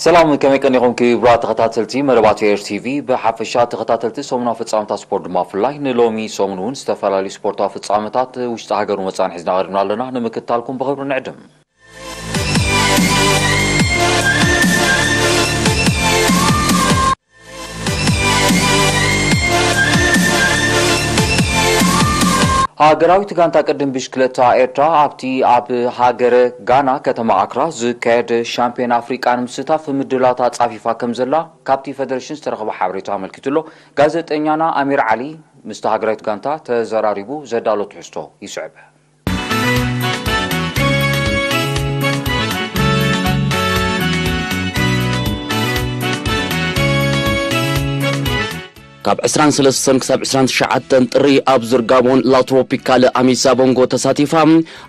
ሰላም፣ ከመይ ቀኒኹም ክቡራት ተኸታተልቲ መደባት ኤር ቲ ቪ? ብሓፈሻ ተኸታተልቲ ሰሙናዊ ፍጻመታት ስፖርት ድማ ብፍላይ ንሎሚ ሰሙን እውን ዝተፈላለዩ ስፖርታዊ ፍጻመታት ውሽጢ ሃገር መጻን ሒዝና ቀሪብና ኣለና። ንምክትታልኩም ብኽብሪ ንዕድም። ሃገራዊት ጋንታ ቅድም ብሽክለታ ኤርትራ ኣብቲ ኣብ ሃገረ ጋና ከተማ ኣክራ ዝካየድ ሻምፒዮን ኣፍሪቃ ንምስታፍ ምድላታ ጻፊፋ ከም ዘላ ካብቲ ፈደረሽን ዝተረኸበ ሓበሬታ ኣመልኪቱ ኣሎ። ጋዜጠኛና ኣሚር ዓሊ ምስቲ ሃገራዊት ጋንታ ተዘራሪቡ ዘዳሎ ትሕዝቶ ይስዕብ። ካብ ዕስራን ሰለስተን ክሳብ ዕስራን ትሽዓተን ጥሪ ኣብ ዙር ጋቦን ላትሮፒካል ኣሚሳ ቦንጎ ተሳቲፋ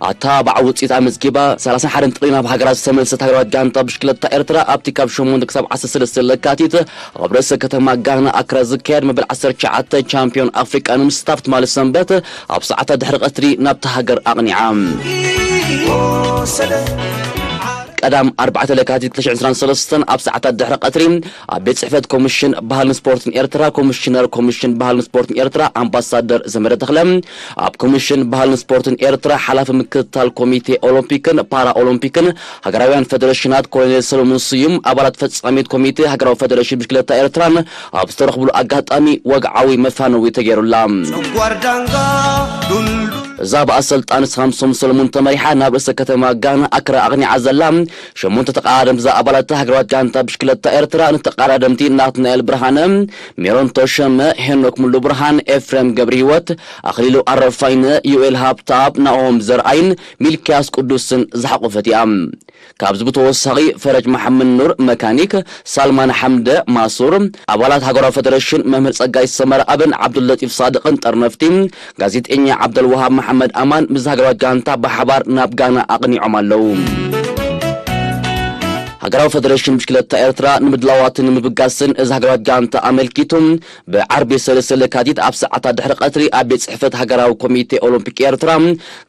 ኣታ በዓል ውፅኢት ኣመዝጊባ ሰላሳ ሓደን ጥሪ ናብ ሃገራ ዝተመልሰት ሃገራዊት ጋንታ ብሽክለታ ኤርትራ ኣብቲ ካብ ሸሞንተ ክሳብ ዓሰርተ ሰለስተ ለካቲት ኣብ ርእሰ ከተማ ጋና ኣክራ ዝካየድ መበል ዓሰርተ ትሽዓተ ቻምፒዮን ኣፍሪቃ ንምስታፍ ትማሊ ሰንበት ኣብ ሰዓታት ድሕሪ ቀትሪ ናብታ ሃገር ኣቕኒዓ። ቀዳም ኣርባዕተ ለካቲት ክልተ ሽሕን ዕስራን ሰለስተን ኣብ ሰዓታት ድሕሪ ቀትሪ ኣብ ቤት ጽሕፈት ኮሚሽን ባህልን ስፖርትን ኤርትራ ኮሚሽነር ኮሚሽን ባህልን ስፖርትን ኤርትራ ኣምባሳደር ዘመደ ተኽለ፣ ኣብ ኮሚሽን ባህልን ስፖርትን ኤርትራ ሓላፊ ምክትታል ኮሚቴ ኦሎምፒክን ፓራ ኦሎምፒክን ሃገራውያን ፈደረሽናት ኮሎኔል ሰሎሞን ስዩም ኣባላት ፈጻሚት ኮሚቴ ሃገራዊ ፈደረሽን ብሽክለታ ኤርትራን ኣብ ዝተረኽብሉ ኣጋጣሚ ወግዓዊ መፋነዊ ተገይሩላ። ጨጓር ዳንጋ ዱልዱል እዛ ብኣሰልጣኒ ሳምሶም ሰለሙን ተመሪሓ ናብ ርእሰ ከተማ ጋና ኣክራ ኣቕኒዓ ዘላ ሸሞንተ ተቐዳደምቲ እዛ ኣባላት ሃገራዊት ጋንታ ብሽክለታ ኤርትራ ንተቐዳደምቲ ናትናኤል ብርሃነ፣ ሜሮን ተሸመ፣ ሄኖክ ሙሉ ብርሃን፣ ኤፍሬም ገብረ ህይወት፣ ኣኽሊሉ ኣረፋይነ፣ ዩኤል ሃብተኣብ፣ ናሆም ዘርኣይን ሚልክያስ ቅዱስን ዝሓቖፈት እያ። ካብዚ ብተወሳኺ ፈረጅ መሓመድ ኑር መካኒክ፣ ሳልማን ሓምደ ማሱር፣ ኣባላት ሃገራዊ ፈደረሽን መምህር ጸጋይ ሰመረኣብን ዓብዱለጢፍ ሳድቕን ጠርነፍቲ፣ ጋዜጠኛ ዓብደልወሃብ መሓመድ ኣማን ምስ ሃገራዊት ጋንታ ብሓባር ናብ ጋና ኣቕኒዖም ኣለዉ። ሃገራዊ ፈደረሽን ብሽክለታ ኤርትራ ንምድላዋትን ንምብጋስን እዚ ሃገራዊት ጋንታ ኣመልኪቱ ብዓርቢ ሰለስተ ለካቲት ኣብ ሰዓታት ድሕሪ ቀትሪ ኣብ ቤት ጽሕፈት ሃገራዊ ኮሚቴ ኦሎምፒክ ኤርትራ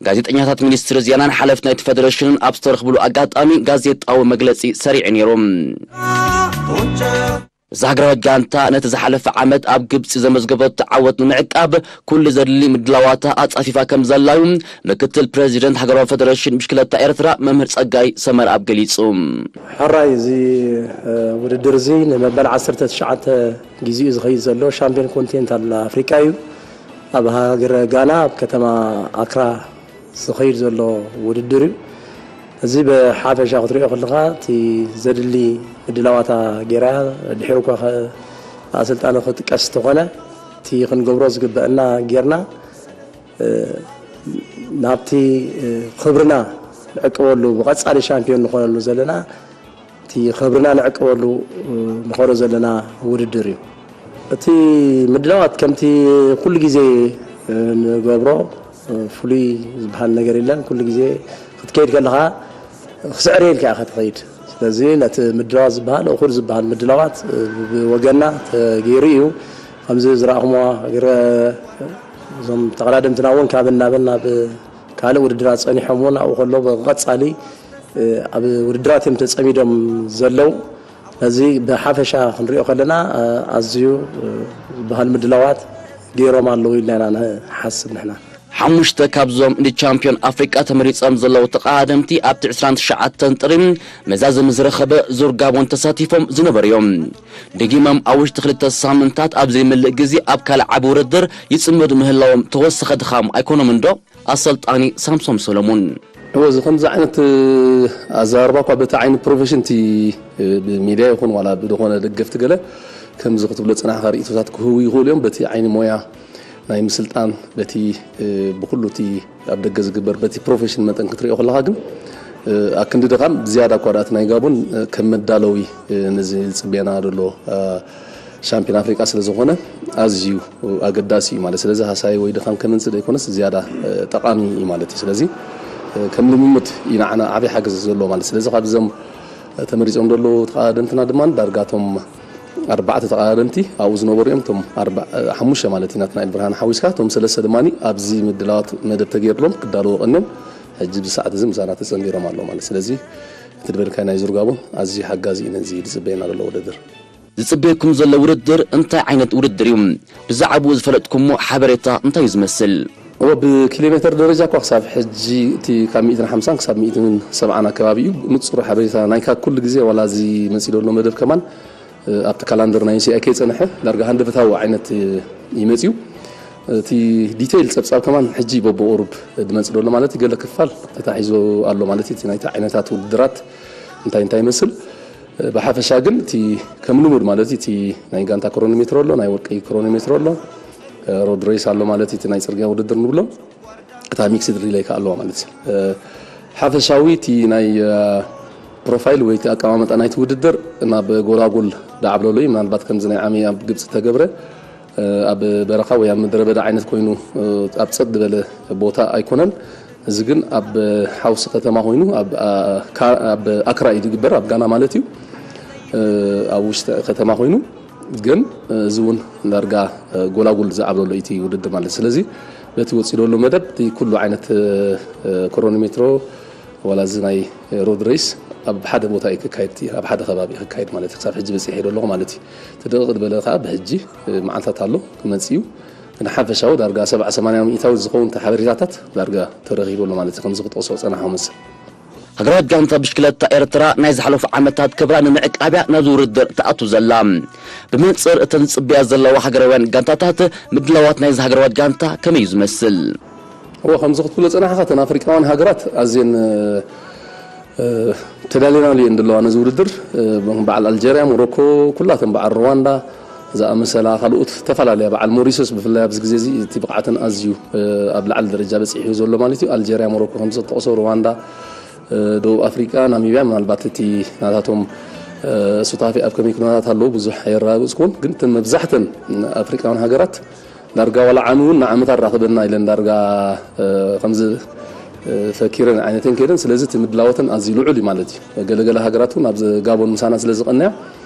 ጋዜጠኛታት ሚኒስትሪ ዜናን ሓለፍቲ ናይቲ ፈደረሽንን ኣብ ዝተረኽብሉ ኣጋጣሚ ጋዜጣዊ መግለጺ ሰሪዑ ነይሩ። እዛ ሃገራዊት ጋንታ ነቲ ዝሓለፈ ዓመት ኣብ ግብጺ ዘመዝገበቶ ዓወት ንምዕቃብ ኩሉ ዘድሊ ምድላዋታ ኣጻፊፋ ከም ዘላ እዩ ምክትል ፕረዚደንት ሃገራዊ ፈደረሽን ብሽክለታ ኤርትራ መምህር ጸጋይ ሰመረኣብ ገሊጹ። ሕራይ፣ እዚ ውድድር እዚ ንመበል ዓሰርተ ትሽዓተ ግዜኡ ዝኸይድ ዘሎ ሻምፒዮን ኮንቲኔንታል ኣፍሪቃ እዩ። ኣብ ሃገረ ጋና ኣብ ከተማ ኣክራ ዝኸይድ ዘሎ ውድድር እዩ። እዚ ብሓፈሻ ክትሪኦ ከለኻ እቲ ዘድሊ ምድላዋታ ጌራ፣ ድሒሩ እኳ ከ-፣ ኣሰልጣኒ ክጥቀስ እንተኾነ እቲ ክንገብሮ ዝግበአና ጌርና፣ እ፣ ናብቲ፣ እ፣ ክብርና ንዕቅበሉ፣ ብቐጻሊ ሻምፒዮን ንኾነሉ ዘለና እቲ ክብርና ንዕቅበሉ፣ እ፣ ንኸዶ ዘለና ውድድር እዩ። እቲ ምድላዋት ከምቲ ኩሉ ግዜ፣ እ፣ ንገብሮ፣ እ፣ ፍሉይ ዝበሃል ነገር የለን። ኩሉ ግዜ ክትከይድ ከለኻ ክስዕር ኢልካ ኢኻ ትኸይድ። ስለዚ ነቲ ምድላዋት ዝበሃል እኹል ዝበሃል ምድላዋት፣ እ፣ ብወገንና ተገይሩ እዩ። ከምዚ ዝረኣኹምዎ ግረ-፣ እዞም ተቐዳደምትና እውን ካብን ናብን ናብ ካልእ ውድድራት ጸኒሖም እውን ኣብኡ ከለዉ ብቐጻሊ፣ እ፣ ኣብ ውድድራት እዮም ተጸሚዶም ዘለዉ። ነዚ ብሓፈሻ ክንሪኦ ከለና፣ እ፣ ኣዝዩ፣ እ፣ ዝበሃል ምድላዋት ገይሮም ኣለዉ ኢልና ኢና ንሓስብ ንሕና። ሓሙሽተ ካብዞም ንቻምፒዮን ኣፍሪቃ ተመሪጾም ዘለዉ ተቐዳደምቲ ኣብቲ ዕስራን ትሽዓተን ጥሪ መዛዘሚ ዝረኸበ ዙር ጋቦን ተሳቲፎም ዝነበሩ እዮም። ደጊሞም ኣብ ውሽጢ ክልተ ሳምንታት ኣብ ዘይምልእ ግዜ ኣብ ካልእ ዓቢ ውድድር ይጽመዱ ምህላዎም ተወሰኸ ድኻም ኣይኮኖምን ዶ? ኣሰልጣኒ ሳምሶም ሰሎሙን። እወ፣ እዚ ከምዚ ዓይነት፣ እ፣ ኣዘራርባ እኳ በቲ ዓይኒ ፕሮፌሽን እቲ፣ እ፣ ብሚድያ ይኹን ዋላ ብዝኾነ ደገፍቲ ገለ ከምዚ ክትብሎ ጽናሕካ ርእይቶታት ክህቡ ይኽእሉ እዮም። በቲ ዓይኒ ሞያ ናይ ምስልጣን፣ በቲ፣ እ፣ ብኹሉ እቲ ኣብ ደገ ዝግበር፣ በቲ ፕሮፌሽን መጠን ክትሪኦ ከለኻ ግን፣ እ፣ ኣክንዲ ድኻም ዝያዳ እኳ ደኣ እቲ ናይ ጋቦን፣ እ፣ ከም መዳለዊ፣ እ፣ ነዚ ዝጽበየና ዘሎ፣ እ፣ ሻምፒዮን ኣፍሪቃ ስለ ዝኾነ ኣዝዩ ኣገዳሲ እዩ ማለት። ስለዚ ሃሳይ ወይ ድኻም ከምንጽእ ዘይኮነስ ዝያዳ፣ እ፣ ጠቓሚ እዩ ማለት እዩ። ስለዚ፣ እ፣ ከም ልምምድ እዩ ንዓና ዓቢ ሓገዝ ዘለዎ ማለት። ስለዚ ካብዞም ተመሪጾም ዘለዉ ተቐዳደምትና ድማ ዳርጋ እቶም ኣርባዕተ ተቐዳደምቲ ኣብኡ ዝነበሩ እዮም። እቶም ኣርባ-፣ እ፣ ሓሙሽተ ማለት እዩ ናትናኤል ብርሃን ሓዊስካ፣ እቶም ሰለስተ ድማ ኣብዚ ምድላዋት መደብ ተገይርሎም ክዳለዉ ቀንዮም ሕጂ ብሰዓት እዚ ምሳና ተጸንቢሮም ኣለዉ ማለት። ስለዚ እቲ ዝበልካይ ናይ ዝርጋቦ ኣዝዩ ሓጋዚ እዩ ነዚ ዝጽበየና ዘሎ ውድድር። ዝጽበየኩም ዘሎ ውድድር እንታይ ዓይነት ውድድር እዩ? ብዛዕባኡ ዝፈለጥኩሞ ሓበሬታ እንታይ እዩ ዝመስል? እወ፣ ብኪሎ ሜትር ደረጃ እኳ ክሳብ ሕጂ እቲ ካብ ሚእትን ሓምሳን ክሳብ ሚእትን ሰብዓን ኣከባቢ እዩ። ንጹር ሓበሬታ ናይካ ኩሉ ግዜ ዋላ እዚ መጺእ ዘሎ መደብ ከማን ኣብቲ ካላንደር ናይ ዩሲኣይ ከይጸንሐ ዳርጋ ሃንደበታዊ ዓይነት ይመጽዩ። እቲ ዲቴይል ጸብጻብ ከማን ሕጂ በብቁሩብ ድመጽእ ዘሎ ማለት እዩ። ገለ ክፋል ተታሒዞ ኣሎ ማለት እዩ። እቲ ናይቲ ዓይነታት ውድድራት እንታይ እንታይ ይመስል። ብሓፈሻ ግን እቲ ከም ልሙድ ማለት እዩ፣ እቲ ናይ ጋንታ ክሮኖሜትሮ ኣሎ፣ ናይ ወርቂ ክሮኖሜትሮ ኣሎ፣ ሮድ ሬስ ኣሎ ማለት እዩ፣ እቲ ናይ ጽርግያ ውድድር ንብሎ። እታ ሚክስድ ሪሌይ ከኣ ኣለዋ ማለት እዩ። ሓፈሻዊ እቲ ናይ ፕሮፋይል ወይ እቲ ኣቀማመጣ ናይቲ ውድድር ናብ ጎላጉል ዳዓብለሎ እዩ። ምናልባት ከምዚ ናይ ዓሚ ኣብ ግብፂ ተገብረ ኣብ በረኻ ወይ ኣብ ምድረ በዳ ዓይነት ኮይኑ ኣብ ፀጥ ዝበለ ቦታ ኣይኮነን። እዚ ግን ኣብ ሓውሲ ከተማ ኮይኑ ኣብ ኣክራ እዩ ዝግበር፣ ኣብ ጋና ማለት እዩ። ኣብ ውሽጢ ከተማ ኮይኑ ግን እዚ እውን ዳርጋ ጎላጉል ዝዓብለሎ እቲ ውድድር ማለት እዩ። ስለዚ በቲ ወፂኡ ዘሎ መደብ እቲ ኩሉ ዓይነት ክሮኖሜትሮ ዋላ እዚ ናይ ሮድ ሬስ ኣብ ሓደ ቦታ እዩ ክካየድ፣ ኣብ ሓደ ከባቢ እዩ ክካየድ ማለት እዩ። ክሳብ ሕጂ በፂሐ ኣለኹ ማለት እዩ። እቲ ድቕቕ ዝበለ ከዓ ብሕጂ መዓልታት ኣሎ ክመፅእ እዩ። ግን ሓፈሻዊ ዳርጋ ሰብዓ ሰማንያ ሚእታዊ ዝኸውን እቲ ሓበሬታታት ዳርጋ ተረኺቡ ኣሎ ማለት እዩ። ከምዚ ክጠቕሶ ፀናሕኩ መስል ሃገራዊት ጋንታ ብሽክለታ ኤርትራ ናይ ዝሓለፉ ዓመታት ክብራ ንምዕቃብያ ናብዚ ውድድር ትኣቱ ዘላ። ብመንጽር እተን ዝጽበያ ዘለዋ ሃገራውያን ጋንታታት ምድላዋት ናይዚ ሃገራዊት ጋንታ ከመይ እዩ ዝመስል? እወ፣ ከምዚ ክትብሎ ጸናሕካ እተን ኣፍሪቃውያን ሃገራት ኣዝየን ተዳሊናሉ እየን ዘለዋ ነዚ ውድድር። በዓል ኣልጀርያ፣ ሞሮኮ፣ ኩላተን በዓል ሩዋንዳ ዝኣመሰላ ካልኦት ዝተፈላለያ በዓል ሞሪሸስ ብፍላይ ኣብዚ ግዜ እዚ እቲ ብቕዓተን ኣዝዩ ኣብ ላዕሊ ደረጃ በጺሑ ዘሎ ማለት እዩ። ኣልጀርያ፣ ሞሮኮ ከምዚ ተጠቕሶ፣ ሩዋንዳ፣ ደቡብ ኣፍሪቃ፣ ናሚብያ ምናልባት እቲ ናታቶም ሱታፌ ኣብ ከመይ ኩነታት ኣለዉ ብዙሕ ኣየረጋግጽኩን፣ ግን እተን መብዛሕተን ኣፍሪቃውያን ሃገራት ዳርጋ ዋላ ዓሚ እውን ንዓመት ኣራኽበና ኢለን ዳርጋ ከምዚ ፈኪረን ዓይነተን ከይደን። ስለዚ እቲ ምድላወተን ኣዝዩ ልዑል እዩ ማለት እዩ። ገለገለ ሃገራት እውን ኣብዚ ጋቦን ምሳና ስለ ዝቐነያ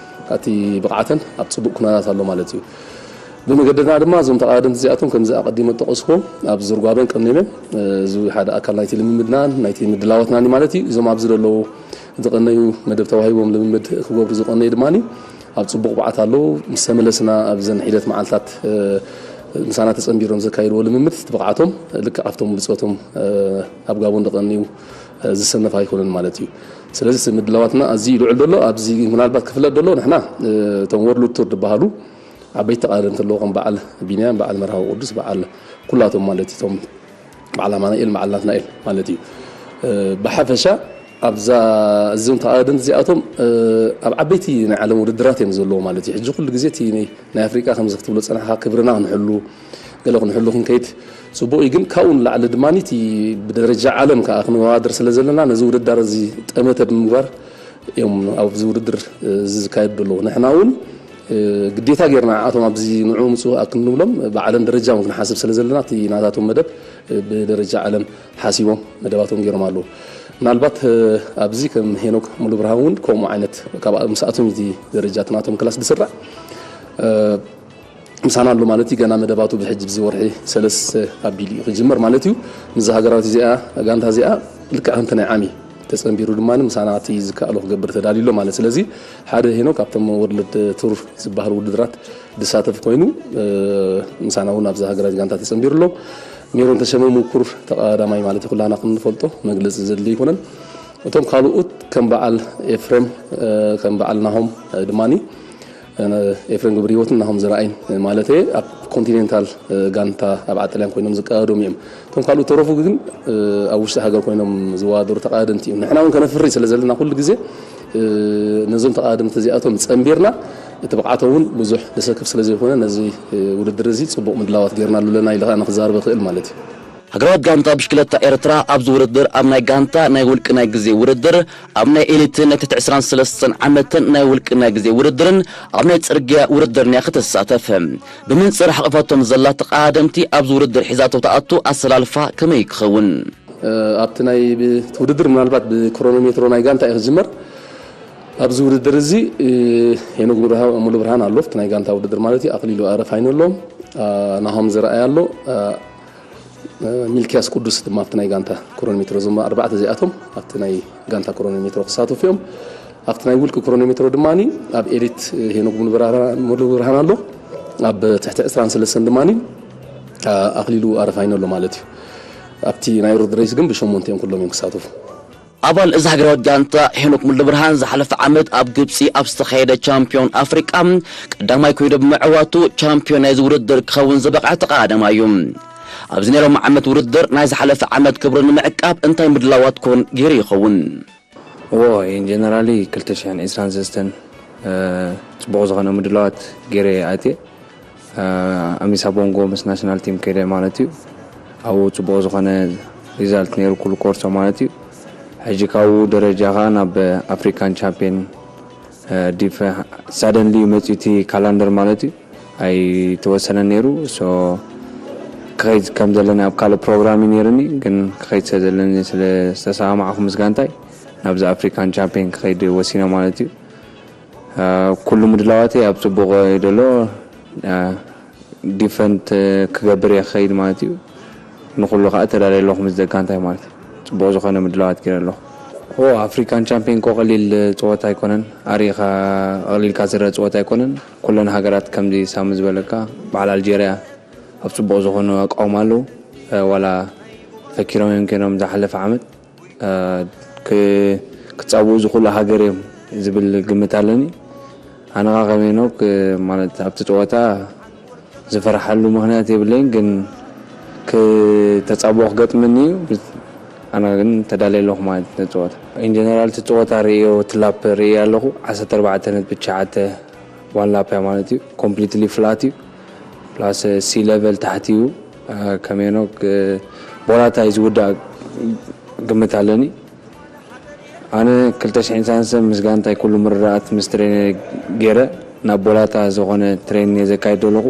እቲ ብቕዓተን ኣብ ጽቡቕ ኩነታት ኣሎ ማለት እዩ። ብመገድና ድማ እዞም ተቓደምቲ እዚኣቶም ከምዚ ኣቐዲመ ዝጠቐስኩዎም ኣብ ዝርጓበን ቀኒመን እዚ ሓደ ኣካል ናይቲ ልምምድናን ናይቲ ምድላዋትናን እዩ ማለት እዩ። እዞም ኣብዚ ዘለዉ ዝቐነዩ መደብ ተዋሂቦም ልምምድ ክገብሩ ዝቐነዩ ድማ ኣብ ጽቡቕ ብዓት ኣለዉ። ምስ ተመለስና ኣብዘን ሒደት መዓልታት ምሳና ተጸንቢሮም ዘካየድዎ ልምምድ እቲ ብቕዓቶም ልክዕ ኣብቶም ብጾቶም ኣብ ጋቦን ዝቐነዩ ዝሰነፍ ኣይኮነን ማለት እዩ። ስለዚ እቲ ምድላዋትና ኣዝዩ ልዑል ዘሎ ኣብዚ ምናልባት ክፍለጥ ዘሎ ንሕና እቶም ወርልድ ቱር ዝበሃሉ ዓበይቲ ተቓደምቲ ኣለዉ ከም በዓል ቢንያም፣ በዓል መርሃዊ ቅዱስ፣ በዓል ኩላቶም ማለት እዩ። እቶም በዓል ኣማኑኤል፣ በዓል ናትናኤል ማለት እዩ። ብሓፈሻ ኣብዛ እዞም ተቓደምቲ እዚኣቶም ኣብ ዓበይቲ ናይ ዓለም ውድድራት እዮም ዘለዉ ማለት እዩ። ሕጂ ኩሉ ግዜ እቲ ናይ ናይ ኣፍሪቃ ከምዚ ክትብሎ ጸናሕካ ክብርና ክንሕሉ ገለ ክንሕሉ ክንከይድ ጽቡቕ እዩ። ግን ካብኡ ንላዕሊ ድማ እቲ ብደረጃ ዓለም ከዓ ክንወዳደር ስለ ዘለና ነዚ ውድዳር እዚ ጠመተ ብምግባር እዮም ኣብዚ ውድድር እዚ ዝካየዱ ዘለዉ። ንሕና እውን ግዴታ ጌርና ንዓኣቶም ኣብዚ ንዑ ምፁ ክንብሎም ብዓለም ደረጃ እውን ክንሓስብ ስለ ዘለና እቲ ናታቶም መደብ ብደረጃ ዓለም ሓሲቦም መደባቶም ገይሮም ኣለዉ። ምናልባት ኣብዚ ከም ሄኖክ ሙሉ ብርሃን እውን ከምኡ ዓይነት ካብ ምስኣቶም እቲ ደረጃ እቲ ናቶም ክላስ ዝስራዕ ምሳና ኣሎ ማለት እዩ። ገና መደባቱ ብሕጂ ብዚ ወርሒ ሰለስተ ኣቢሉ እዩ ክጅመር ማለት እዩ። ምስዚ ሃገራዊት እዚኣ ጋንታ እዚኣ ልክዕ ከምቲ ናይ ዓሚ ተጸንቢሩ ድማ ምሳና እቲ ዝከኣሎ ክገብር ተዳልዩ ኣሎ ማለት። ስለዚ ሓደ ሄኖክ ካብቶም ወርልድ ቱር ዝበሃሉ ውድድራት ዝሳተፍ ኮይኑ ምሳና እውን ኣብዚ ሃገራዊት ጋንታ ተጸንቢሩ ኣሎ። ሜሮን ተሸመ ምኩር ተቐዳማይ ማለት እዩ። ኩላና ከም ንፈልጦ መግለጺ ዘድሊ ኣይኮነን። እቶም ካልኦት ከም በዓል ኤፍሬም ከም በዓል ናሆም ድማ ኤፍሬም ገብረህይወትን ናሆም ዘርኣይን ማለት ኣብ ኮንቲኔንታል ጋንታ ኣብ ዓጠልያን ኮይኖም ዝቀዳደሙ እዮም። እቶም ካልኦት ተረፉ ግን ኣብ ውሽጢ ሃገር ኮይኖም ዝወዳደሩ ተቐዳደምቲ እዮም። ንሕና እውን ከነፍሪ ስለ ዘለና ኩሉ ግዜ ነዞም ተቐዳደምቲ እዚኣቶም ጸንቢርና እቲ ብቕዓቶም እውን ብዙሕ ዘሰክፍ ስለ ዘይኮነ ነዚ ውድድር እዚ ጽቡቕ ምድላዋት ጌርናሉ ኣለና ኢለ ከኣ ንክዛረብ እኽእል ማለት እዩ። ሃገራዊት ጋንታ ብሽክለታ ኤርትራ ኣብዚ ውድድር ኣብ ናይ ጋንታ ናይ ውልቂ ናይ ግዜ ውድድር፣ ኣብ ናይ ኤሊትን ናይ ትሕቲ ዕስራን ሰለስተን ዓመትን ናይ ውልቂ ናይ ግዜ ውድድርን ኣብ ናይ ጽርግያ ውድድርን እያ ክትሳተፍ። ብመንጽር ሓቒፋቶም ዘላ ተቐዳደምቲ ኣብዚ ውድድር ሒዛቶ ትኣቱ ኣሰላልፋ ከመይ ክኸውን? ኣብቲ ናይ እቲ ውድድር ምናልባት ብክሮኖሜትሮ ናይ ጋንታ እዩ ክጅመር። ኣብዚ ውድድር እዚ ሄኖክ ሙሉ ብርሃን ኣሎ፣ ኣብቲ ናይ ጋንታ ውድድር ማለት እዩ። ኣኽሊሉ ኣረፋይነ ኣሎ፣ ናሆም ዘርኣይ ኣሎ፣ ሚልክያስ ቅዱስ ድማ ኣብቲ ናይ ጋንታ ክሮኖሜትሮ፣ እዞም ኣርባዕተ እዚኣቶም ኣብቲ ናይ ጋንታ ክሮኖሜትሮ ክሳተፉ እዮም። ኣብቲ ናይ ውልቂ ክሮኖሜትሮ ድማ ኣብ ኤሊት ሄኖክ ሙሉብርሃን ኣሎ፣ ኣብ ትሕቲ ዕስራን ሰለስተን ድማ ኣኽሊሉ ኣረፋይነ ኣሎ ማለት እዩ። ኣብቲ ናይ ሮድ ሬስ ግን ብሸሞንተ እዮም ኩሎም እዮም ክሳተፉ። ኣባል እዛ ሃገራዊት ጋንታ ሄኖክ ሙሉብርሃን ዝሓለፈ ዓመት ኣብ ግብፂ ኣብ ዝተኻየደ ቻምፒዮን ኣፍሪቃ ቀዳማይ ኮይኑ ብምዕዋቱ ቻምፒዮን ናይዚ ውድድር ክኸውን ዝበቕዐ ተቐዳዳማይ እዩ። ኣብዚ ናይ ሎሚ ዓመት ውድድር ናይ ዝሓለፈ ዓመት ክብሩ ንምዕቃብ እንታይ ምድላዋት ኮን ገይሩ ይኸውን? እዎ፣ ኢንጀነራሊ ክልተ ሽሕን ዕስራን ሰለስተን ጽቡቕ ዝኾነ ምድላዋት ገይረ ኣትየ። ኣሚሳ ቦንጎ ምስ ናሽናል ቲም ከይደ ማለት እዩ። ኣብኡ ጽቡቕ ዝኾነ ሪዛልት ነይሩ ኩሉ ኮርሶ ማለት እዩ። ሕጂ ካብኡ ደረጃ ከዓ ናብ ኣፍሪካን ቻምፒየን ዲፈ ሳደንሊ እዩ መፅዩ እቲ ካላንደር ማለት እዩ። ኣይተወሰነን ነይሩ። ሶ ክኸይድ ከም ዘለኒ ኣብ ካልእ ፕሮግራም እዩ ነይርኒ፣ ግን ክኸይድ ስለ ዘለኒ ስለ ዝተሰማማዕኹ ምስ ጋንታይ ናብዚ ኣፍሪካን ቻምፒየን ክኸይድ ወሲነ ማለት እዩ። ኩሉ ምድላዋተይ ኣብ ፅቡቕ እዩ ዘሎ። ዲፈንት ክገብር እየ ክኸይድ ማለት እዩ። ንኩሉ ከዓ ተዳልየ ኣለኹ ምስ ደጋንታይ ማለት እዩ። ፅቡቕ ዝኾነ ምድላዋት ገይረ ኣለኹ። ኦ ኣፍሪካን ቻምፒዮን እኮ ቀሊል ፀወታ ኣይኮነን። ኣሪኻ ቀሊልካ ዝረአ ፀወታ ኣይኮነን። ኩለን ሃገራት ከምዚ ሳሚ ዝበለካ በዓል ኣልጀርያ ኣብ ፅቡቕ ዝኾኑ ኣቃውማ ኣለዉ። ዋላ ፈኪሮም እዮም ከይኖም ዝሓለፈ ዓመት ክፃብኡ ዝኽእሉ ሃገር እዮም ዝብል ግምት ኣለኒ። ኣነ ኸዓ ከም ሄኖክ ማለት ኣብቲ ፀወታ ዝፈርሓሉ ምኽንያት የብለይን፣ ግን ክተፃብኦ ክገጥመኒ እዩ። ኣነ ግን ተዳልየ ኣለኹ ማለት ነቲ ፀወታ። ኢንጀነራል እቲ ፀወታ ርእዮ፣ እቲ ላፕ ርእየ ኣለኹ። ዓሰርተ ኣርባዕተ ነጥቢ ትሽዓተ ዋን ላፕ እያ ማለት እዩ። ኮምፕሊትሊ ፍላት እዩ። ፕላስ ሲ ሌቨል ታሕቲ እዩ። ከም ሄኖክ ቦላታ እዩ ዝውዳእ ግምት ኣለኒ። ኣነ ክልተ ሽሕን ሰለስተን ምስ ጋንታይ ኩሉ ምርድዳኣት ምስ ትሬነ ገይረ ናብ ቦላታ ዝኾነ ትሬን እየ ዘካይድ ዘለኹ።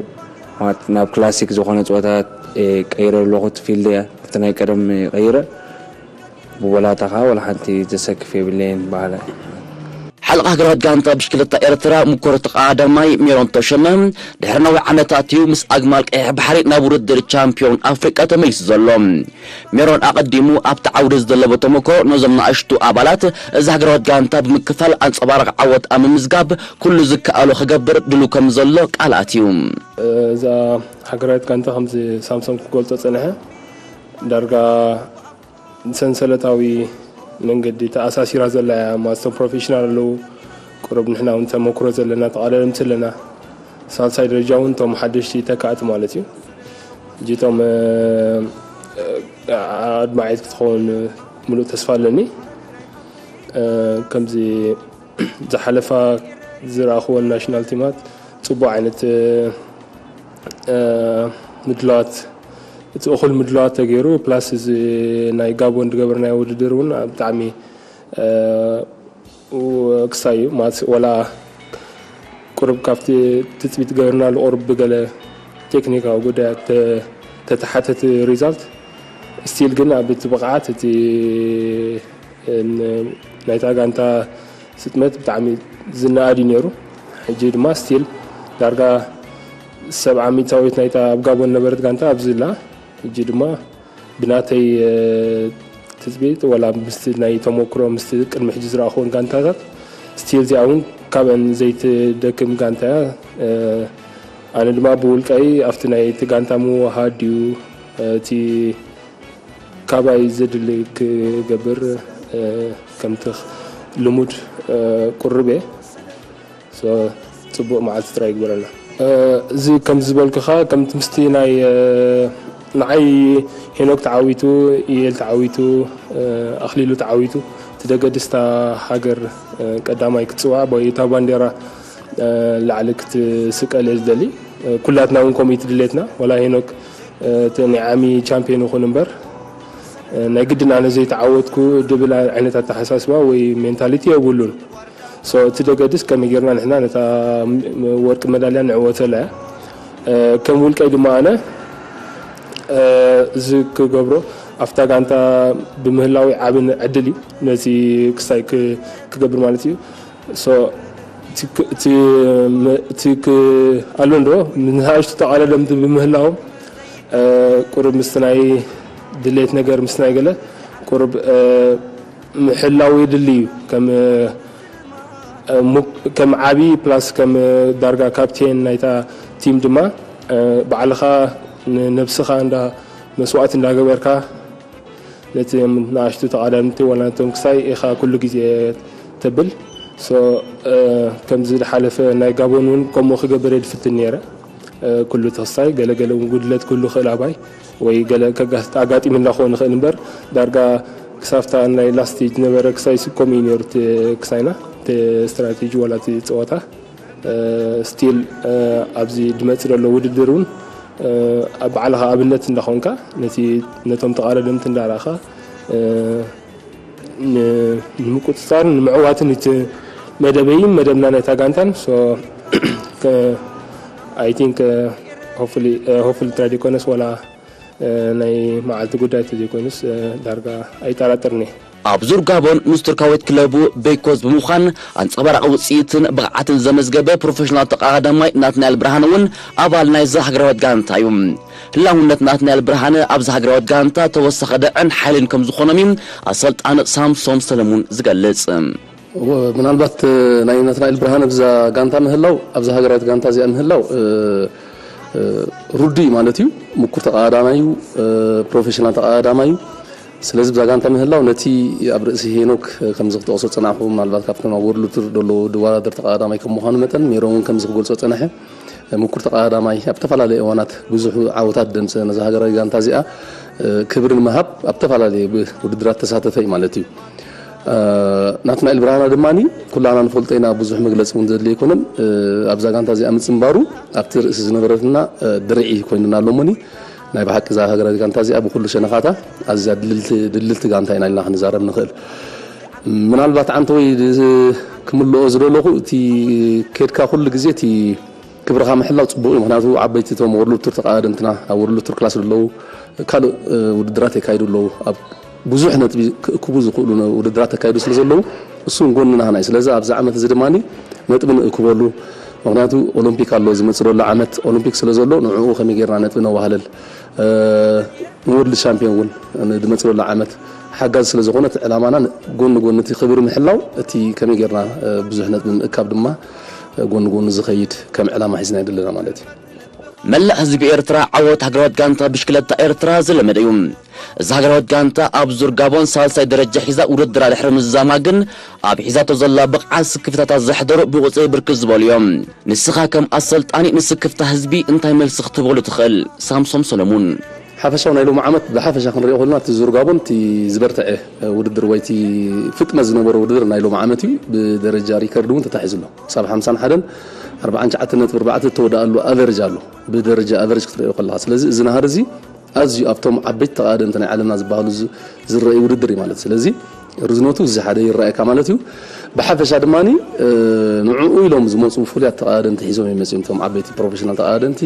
ማለት ናብ ክላሲክ ዝኾነ ፀወታት እየ ቀይረ ኣለኹ። እቲ ፊልድ እየ እቲ ናይ ቀደም እየ ቀይረ። ብቦላታ ከዓ ወላ ሓንቲ ዘሰክፍ የብለይን በሃላይ። ሓለቓ ሃገራዊት ጋንታ ብሽክለታ ኤርትራ ምኮር ተቐዳዳማይ ሜሮን ተሸመ ድሕሪ ነዊሕ ዓመታት እዩ ምስ ኣግማል ቀይሕ ባሕሪ ናብ ውድድር ቻምፒዮን ኣፍሪቃ ተመሊሱ ዘሎ። ሜሮን ኣቐዲሙ ኣብቲ ዓውዲ ዝደለቦ ተመክሮ ነዞም ንኣሽቱ ኣባላት እዛ ሃገራዊት ጋንታ ብምክፋል ኣንጸባራቒ ዓወት ኣብ ምምዝጋብ ኩሉ ዝከኣሎ ክገብር ድሉ ከም ዘሎ ቃል ኣትዩ። እዛ ሃገራዊት ጋንታ ከምዚ ሳምሶም ክገልጾ ጸንሐ ዳርጋ ሰንሰለታዊ መንገዲ ተኣሳሲራ ዘላ እያ። ማስተም ፕሮፌሽናል ኣለዉ። ቁሩብ ንሕና እውን ተመክሮ ዘለና ተቓዳደምቲ ኣለና። ሳልሳይ ደረጃ እውን እቶም ሓደሽቲ ተካእቲ ማለት እዩ። እጅ እቶም ኣድማዒት ክትኸውን ምሉእ ተስፋ ኣለኒ። ከምዚ ዝሓለፋ ዝረኣኽወን ናሽናል ቲማት ፅቡቅ ዓይነት ምድላዋት እቲ እኹል ምድላዋት ተገይሩ ፕላስ እዚ ናይ ጋቦን ዝገበርናዮ ውድድር እውን ብጣዕሚ ክሳይ እዩ ማለት ወላ ቁሩብ ካብቲ ትፅቢት ገበርናሉ ቁሩብ ብገለ ቴክኒካዊ ጉዳያት ተተሓተቲ ሪዛልት ስቲል ግን ኣብ እቲ ብቕዓት እቲ ናይታ ጋንታ ስጥመት ብጣዕሚ ዝነኣድ እዩ ነይሩ። ሕጂ ድማ ስቲል ዳርጋ ሰብዓ ሚእታዊት ናይታ ኣብ ጋቦን ነበረት ጋንታ ኣብዚ ኣላ። ሕጂ ድማ ብናተይ ትፅቢት ወላ ምስቲ ናይ ተመክሮ ምስቲ ቅድሚ ሕጂ ዝረኣኽዎን ጋንታታት ስቲል እዚኣ እውን ካብአን ዘይትደክም ጋንታ እያ። ኣነ ድማ ብውልቀይ ኣብቲ ናይ እቲ ጋንታ ምውሃድ ድዩ እቲ ካባይ ዘድሊ ክገብር ከምቲ ልሙድ ቁርብ እየ። ጽቡቅ መዓልቲ ጥራይ ይግበረልና። እዚ ከም ዝበልኩኻ ከምቲ ምስቲ ናይ ንዓይ ሄኖክ ተዓዊቱ፣ ኢኤል ተዓዊቱ፣ ኣኽሊሉ ተዓዊቱ፣ እቲ ደገድስታ ሃገር ቀዳማይ ክትጽዋዕ ወይ እታ ባንዴራ ላዕሊ ክትስቀል እየ ዝደሊ። ኩላትና እውን ከምኡ እዩ ድሌትና። ወላ ሄኖክ እቲ ናይ ዓሚ ቻምፒዮን ይኹን እምበር ናይ ግድን ኣነ ዘይተዓወትኩ ድብል ዓይነት ኣተሓሳስባ ወይ ሜንታሊቲ የብሉን። ሶ እቲ ደገድስ ከመይ ጌርና ንሕና ነታ ወርቂ መዳልያ ንዕወተላ እያ። ከም ውልቀይ ድማ ኣነ እዚ ክገብሮ ኣብታ ጋንታ ብምህላዊ ዓብን ዕድል እዩ ነዚ ክሳይ ክገብር ማለት እዩ። ሶ እቲ ኣሎ እንዶ ንኣሽቱ ተቓዳደምቲ ብምህላዎም ቁሩብ ምስቲ ናይ ድሌት ነገር ምስ ናይ ገለ ቁርብ ምሕላው የድሊ እዩ። ከም ከም ዓቢ ፕላስ ከም ዳርጋ ካፕቴን ናይታ ቲም ድማ ባዕልኻ ንነብስኻ እንዳ መስዋእቲ እንዳገበርካ ነቲ ንኣሽቱ ተቓዳድምቲ ዋላ ነቶም ክሳይ ኢኻ ኩሉ ግዜ ተብል። ከምዚ ዝሓለፈ ናይ ጋቦን እውን ከምኡ ክገብር እየ ድፍትን ነይረ። ኩሉ ተኽሳይ ገለገለ እውን ጉድለት ክህሉ ክእል ኣባይ ወይ ገለ ኣጋጣሚ እንዳኾን ይኽእል እምበር ዳርጋ ክሳብታ ናይ ላስት ስቴጅ ነበረ ክሳይ ስኮም እዩ ነይሩ ክሳይና ስትራቴጂ ዋላ እቲ ፀወታ ስቲል ኣብዚ ድመፅ ዘሎ ውድድር እውን ኣብ ባዕልኻ ኣብነት እንዳኾንካ ነቶም ተቓዳደምቲ እንዳረእኻ ንምቁፅፃር ንምዕዋትን እቲ መደበይን መደብና ናይታ ጋንታን I think hopefully ትራዲኮነስ ወላ ናይ መዓልቲ ጉዳይ ተዘይኮይኑስ ዳርጋ ኣይጠራጠርኒ። ኣብ ዙር ጋቦን ምስ ቱርካዊት ክለቡ ቤይኮዝ ብምዃን ኣንጸባራቒ ውጽኢትን ብቕዓትን ዘመዝገበ ፕሮፌሽናል ተቐዳዳማይ ናትናኤል ብርሃነ እውን ኣባል ናይዛ ሃገራዊት ጋንታ እዩ። ህላውነት ናትናኤል ብርሃነ ኣብዛ ሃገራዊት ጋንታ ተወሳኺ ደዕን ሓይልን ከም ዝኾኖም እዩ ኣሰልጣኒ ሳምሶም ሰለሙን ዝገልጽ። ምናልባት ናይ ናትናኤል ብርሃነ ኣብዛ ጋንታ ምህላው ኣብዛ ሃገራዊት ጋንታ እዚኣ ምህላው ሩዲ ማለት እዩ። ምኩር ተቐዳዳማይ እዩ። ፕሮፌሽናል ተቐዳዳማይ እዩ። ስለዚ ብዛ ጋንታ ምህላው ነቲ ኣብ ርእሲ ሄኖክ ከምዚ ክጠቕሶ ጸናሕኩ ምናልባት ካብቶም ኣብ ወርልድ ቱር ዘለዉ ድዋዳደር ተቐዳዳማይ ከም ምዃኑ መጠን ሜሮን እውን ከምዚ ክገልጾ ጸናሐ ምኩር ተቐዳዳማይ ኣብ ዝተፈላለዩ እዋናት ብዙሕ ዓወታት ደምፀ ነዛ ሃገራዊ ጋንታ እዚኣ ክብሪ ንምሃብ ኣብ ዝተፈላለዩ ውድድራት ተሳተፈ እዩ ማለት እዩ። ናትናኤል ብርሃና ድማ ኩላና ንፈልጦ ኢና፣ ብዙሕ መግለፂ እውን ዘድልዮ ኣይኮነን። ኣብዛ ጋንታ እዚኣ ምፅንባሩ ኣብቲ ርእሲ ዝነበረትና ድርዒ ኮይኑና ኣሎ። እሞኒ ናይ ብሓቂ እዛ ሃገራዊት ጋንታ እዚኣ ብኩሉ ሸነኻታ ኣዝያ ድልልቲ ድልልቲ ጋንታ ኢና ኢልና ክንዛረብ ንኽእል። ምናልባት ዓንተ ወይ ክምልኦ ዝደለኹ እቲ ኬድካ ኩሉ ግዜ እቲ ክብርኻ ምሕላው ጽቡቕ እዩ። ምኽንያቱ ዓበይቲ እቶም ወርልድ ቱር ተቐዳደምትና ኣብ ወርልድ ቱር ክላስ ዘለዉ ካልእ ውድድራት የካይዱ ኣለዉ። ኣብ ብዙሕ ነጥቢ ክእክቡ ዝኽእሉ ውድድራት ተካይዱ ስለ ዘለዉ እሱ እውን ጎኒ ናህና እዩ። ስለዚ ኣብዚ ዓመት እዚ ድማ ነጥቢ ንእክበሉ። ምኽንያቱ ኦሎምፒክ ኣሎ ዝመጽእ ዘሎ ዓመት ኦሎምፒክ ስለ ዘሎ ንዕኡ ከመይ ጌርና ነጥቢ ነዋህለል ንወርልድ ሻምፒዮን እውን ዝመጽእ ዘሎ ዓመት ሓጋዚ ስለ ዝኾነ እቲ ዕላማና ጎኒ ጎኒ እቲ ክብሪ ምሕላው እቲ ከመይ ጌርና ብዙሕ ነጥቢ ምእካብ ድማ ጎኒ ጎኒ ዝኸይድ ከም ዕላማ ሒዝና ይድለና ማለት እዩ። መላእ ህዝቢ ኤርትራ ዓወት ሃገራዊት ጋንታ ብሽክለታ ኤርትራ ዝለመደ እዩ። እዛ ሃገራዊት ጋንታ ኣብ ዙር ጋቦን ሳልሳይ ደረጃ ሒዛ ውድድራ ድሕሪ ምዝዛማ ግን ኣብ ሒዛቶ ዘላ ብቕዓት ስክፍታታት ዘሕደሩ ብቑጽሪ ብርክት ዝበሉ እዮም። ንስኻ ከም ኣሰልጣኒ ንስክፍታ ህዝቢ እንታይ መልሲ ክትህበሉ ትኽእል? ሳምሶም ሰለሙን። ሓፈሻዊ ናይ ሎሚ ዓመት ብሓፈሻ ክንሪኦ ከለና እቲ ዙር ጋቦን እቲ ዝበርትዐ ውድድር ወይ እቲ ፍጥነት ዝነበሮ ውድድር ናይ ሎሚ ዓመት እዩ። ብደረጃ ሪከርድ እውን ተታሒዙ ኣሎ። ክሳብ ሓምሳን ሓደን ኣርባዓን ትሽዓተን ነጥቢ ኣርባዕተ እተወደኣሉ ኣቨሬጅ ኣሎ። ብደረጃ ኣቨሬጅ ክትሪኦ ከለኻ ስለዚ እዚ ናህሪ እዚ ኣዝዩ ኣብቶም ዓበይቲ ተቐዳደምቲ ናይ ዓለምና ዝበሃሉ ዝረኣዩ ውድድር እዩ ማለት ስለዚ ርዝነቱ እዚ ሓደ ይረኣየካ ማለት እዩ። ብሓፈሻ ድማ ንዕኡ ኢሎም ዝመፁ ፍሉያት ተቐዳደምቲ ሒዞም እዮም መፅዮም። እቶም ዓበይቲ ፕሮፌሽናል ተቐዳደምቲ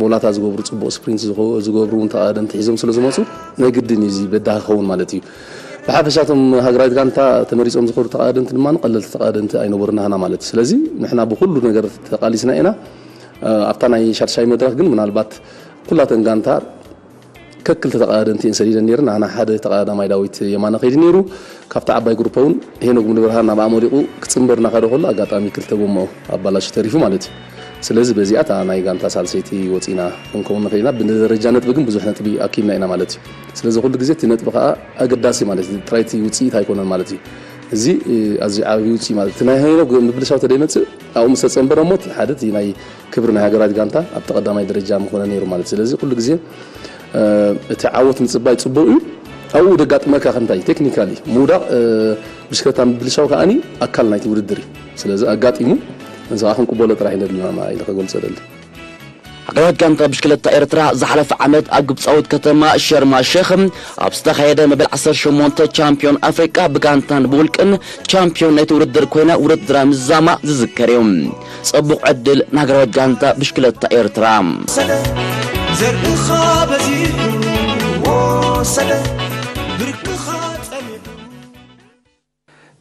ቦላታ ዝገብሩ ፅቡቕ ስፕሪንት ዝገብሩ እውን ተቐዳደምቲ ሒዞም ስለ ዝመፁ ናይ ግድን እዩ እዚ በዳሂ ክኸውን ማለት እዩ። ብሓፈሻ እቶም ሃገራዊት ጋንታ ተመሪፆም ዝኸዱ ተቐዳደምቲ ድማ ቀለልቲ ተቐዳደምቲ ኣይነበሩን ናህና ማለት እዩ። ስለዚ ንሕና ብኩሉ ነገር ተቓሊስና ኢና። ኣብታ ናይ ሻድሻይ መድረኽ ግን ምናልባት ኩላተን ጋንታ ከክልተ ተቐዳደምቲ እየን ሰዲደን ነይረን። ኣና ሓደ ተቐዳዳማይ ዳዊት የማነ ከይዱ ነይሩ። ካብቲ ዓባይ ግሩፕ እውን ሄኖክ ሙሉብርሃን ናብ ኣመሪቑ ክፅምበር እናኸደ ከሎ ኣጋጣሚ ክልተ ጎማኡ ኣባላሹ ተሪፉ ማለት እዩ። ስለዚ በዚኣ እታ ናይ ጋንታ ሳልሰይቲ ወፂና ክንከውን ንኽእል ኢና። ብደረጃ ነጥቢ ግን ብዙሕ ነጥቢ ኣኪብና ኢና ማለት እዩ። ስለዚ ኩሉ ግዜ እቲ ነጥቢ ከዓ ኣገዳሲ ማለት እዩ። ጥራይቲ ውፅኢት ኣይኮነን ማለት እዩ። እዚ ኣዝዩ ዓብዪ ውፅኢ ማለት እቲ ናይ ሄኖክ ምብልሻው ተደይመፅእ ኣብኡ ምስ ተፀንበረ እሞ ሓደ እቲ ናይ ክብሪ ናይ ሃገራት ጋንታ ኣብቲ ቀዳማይ ደረጃ ምኾነ ነይሩ ማለት ስለዚ ኩሉ ግዜ እቲ ዓወት ምፅባይ ፅቡቅ እዩ። ኣብኡ ደጋጥመካ ከምታይ ቴክኒካሊ ምውዳቅ ብሽክለታ ምብልሻው ከዓኒ ኣካል ናይቲ ውድድር እዩ። ስለዚ ኣጋጢሙ እዚ ከዓ ክንቅበሎ ጥራሕ ኢና ደሊና ኢለ ክገልፆ ደሊ። ሃገራዊት ጋንታ ብሽክለታ ኤርትራ ዝሓለፈ ዓመት ኣብ ግብፃዊት ከተማ ሸርማ ሸኽ ኣብ ዝተኻየደ መበል ዓሰርተ ሸሞንተ ቻምፒዮን ኣፍሪቃ ብጋንታን ብውልቅን ቻምፒዮን ናይቲ ውድድር ኮይና ውድድራ ምዝዛማ ዝዝከር እዩ። ፅቡቕ ዕድል ንሃገራዊት ጋንታ ብሽክለታ ኤርትራ። ወሰደ ዘርእኻ በዚሑ ወሰደ ብርክኻ ጸሚዱ።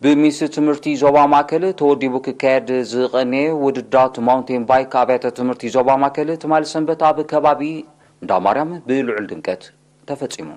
ብሚኒስ ትምህርቲ ዞባ ማእከል ተወዲቡ ክካየድ ዝቐነየ ውድድራት ማውንቴን ባይክ ኣብያተ ትምህርቲ ዞባ ማእከል ትማሊ ሰንበት ኣብ ከባቢ እንዳ ማርያም ብልዑል ድምቀት ተፈጺሙ።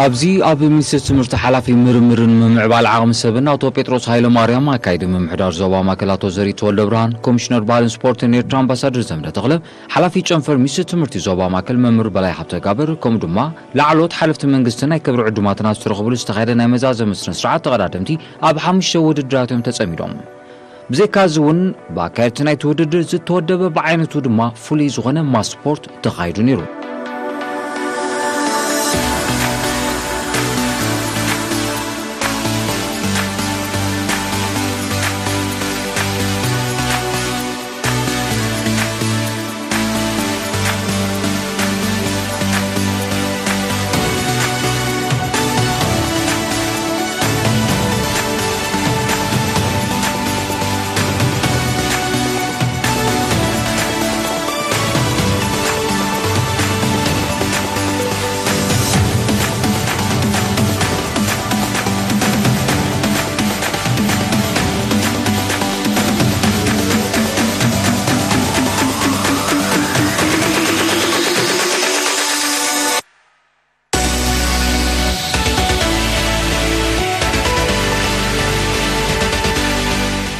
ኣብዚ ኣብ ሚኒስትሪ ትምህርቲ ሓላፊ ምርምርን ምምዕባል ዓቕሚ ሰብን ኣቶ ጴጥሮስ ሃይለማርያም፣ ኣካይዲ ምምሕዳር ዞባ ማእከል ኣቶ ዘሪቱ ወልደብርሃን፣ ኮሚሽነር ባህልን ስፖርትን ኤርትራ ኣምባሳደር ዘምደ ተኽለ፣ ሓላፊ ጨንፈር ሚኒስትሪ ትምህርቲ ዞባ ማእከል መምህር በላይ ሃብተጋብር፣ ከምኡ ድማ ላዕሎት ሓለፍቲ መንግስትን ናይ ክብሪ ዕዱማትን ኣብ ዝተረኽብሉ ዝተኻየደ ናይ መዛዘሚ ስነ ስርዓት፣ ተቐዳደምቲ ኣብ ሓሙሽተ ውድድራት እዮም ተጸሚዶም። ብዘይካ እዚ እውን ብኣካየድቲ ናይቲ ውድድር ዝተወደበ ብዓይነቱ ድማ ፍሉይ ዝኾነ ማስ ስፖርት ተኻይዱ ነይሩ።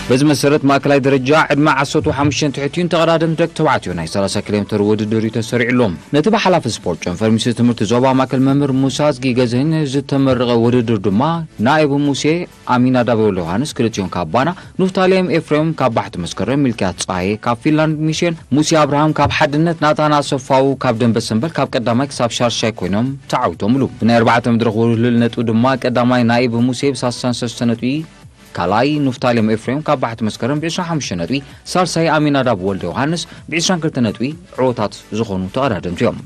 በዚ መሰረት፣ ማእከላይ ደረጃ ዕድመ ዓሰርተ ሓሙሽተ ትሕት እዩን ተቐዳደምቲ ደቂ ተባዕትዮ ናይ ሰላሳ ኪሎ ሜትር ውድድር እዩ ተሰሪዕሎም። ነቲ ብሓላፊ ስፖርት ጨንፈር ሚኒስትሪ ትምህርቲ ዞባ ማእከል መምህር ሙሳዝጊ ገዘኝ ዝተመረቐ ውድድር ድማ፣ ናኤብ ሙሴ፣ ኣሚናዳብ ወልደ ዮሃንስ፣ ክልቲኦም ካብ ባና፣ ኑፍታሌም ኤፍሬም ካብ ባሕቲ መስከረም፣ ሚልክያስ ጸሃየ ካብ ፊንላንድ ሚሽን፣ ሙሴ ኣብርሃም ካብ ሓድነት፣ ናታን ኣሰፋው ካብ ደንበ ሰንበል ካብ ቀዳማይ ክሳብ ሻርሻይ ኮይኖም ተዓዊቶምሉ። ብናይ ኣርባዕተ መድረኽ ውህልል ነጥቢ ድማ ቀዳማይ ናኤብ ሙሴ ብ ሰላሳ ሰለስተ ነጥቢ፣ ካልኣይ ኑፍታሌም ኤፍሬም ካብ ባሕቲ መስከረም ብ ዕስራን ሓሙሽተ ነጥቢ፣ ሳልሳይ ኣሚናዳብ ወልደ ዮሃንስ ብ ዕስራን ክልተ ነጥቢ ዕወታት ዝኾኑ ተቐዳደምቲ እዮም።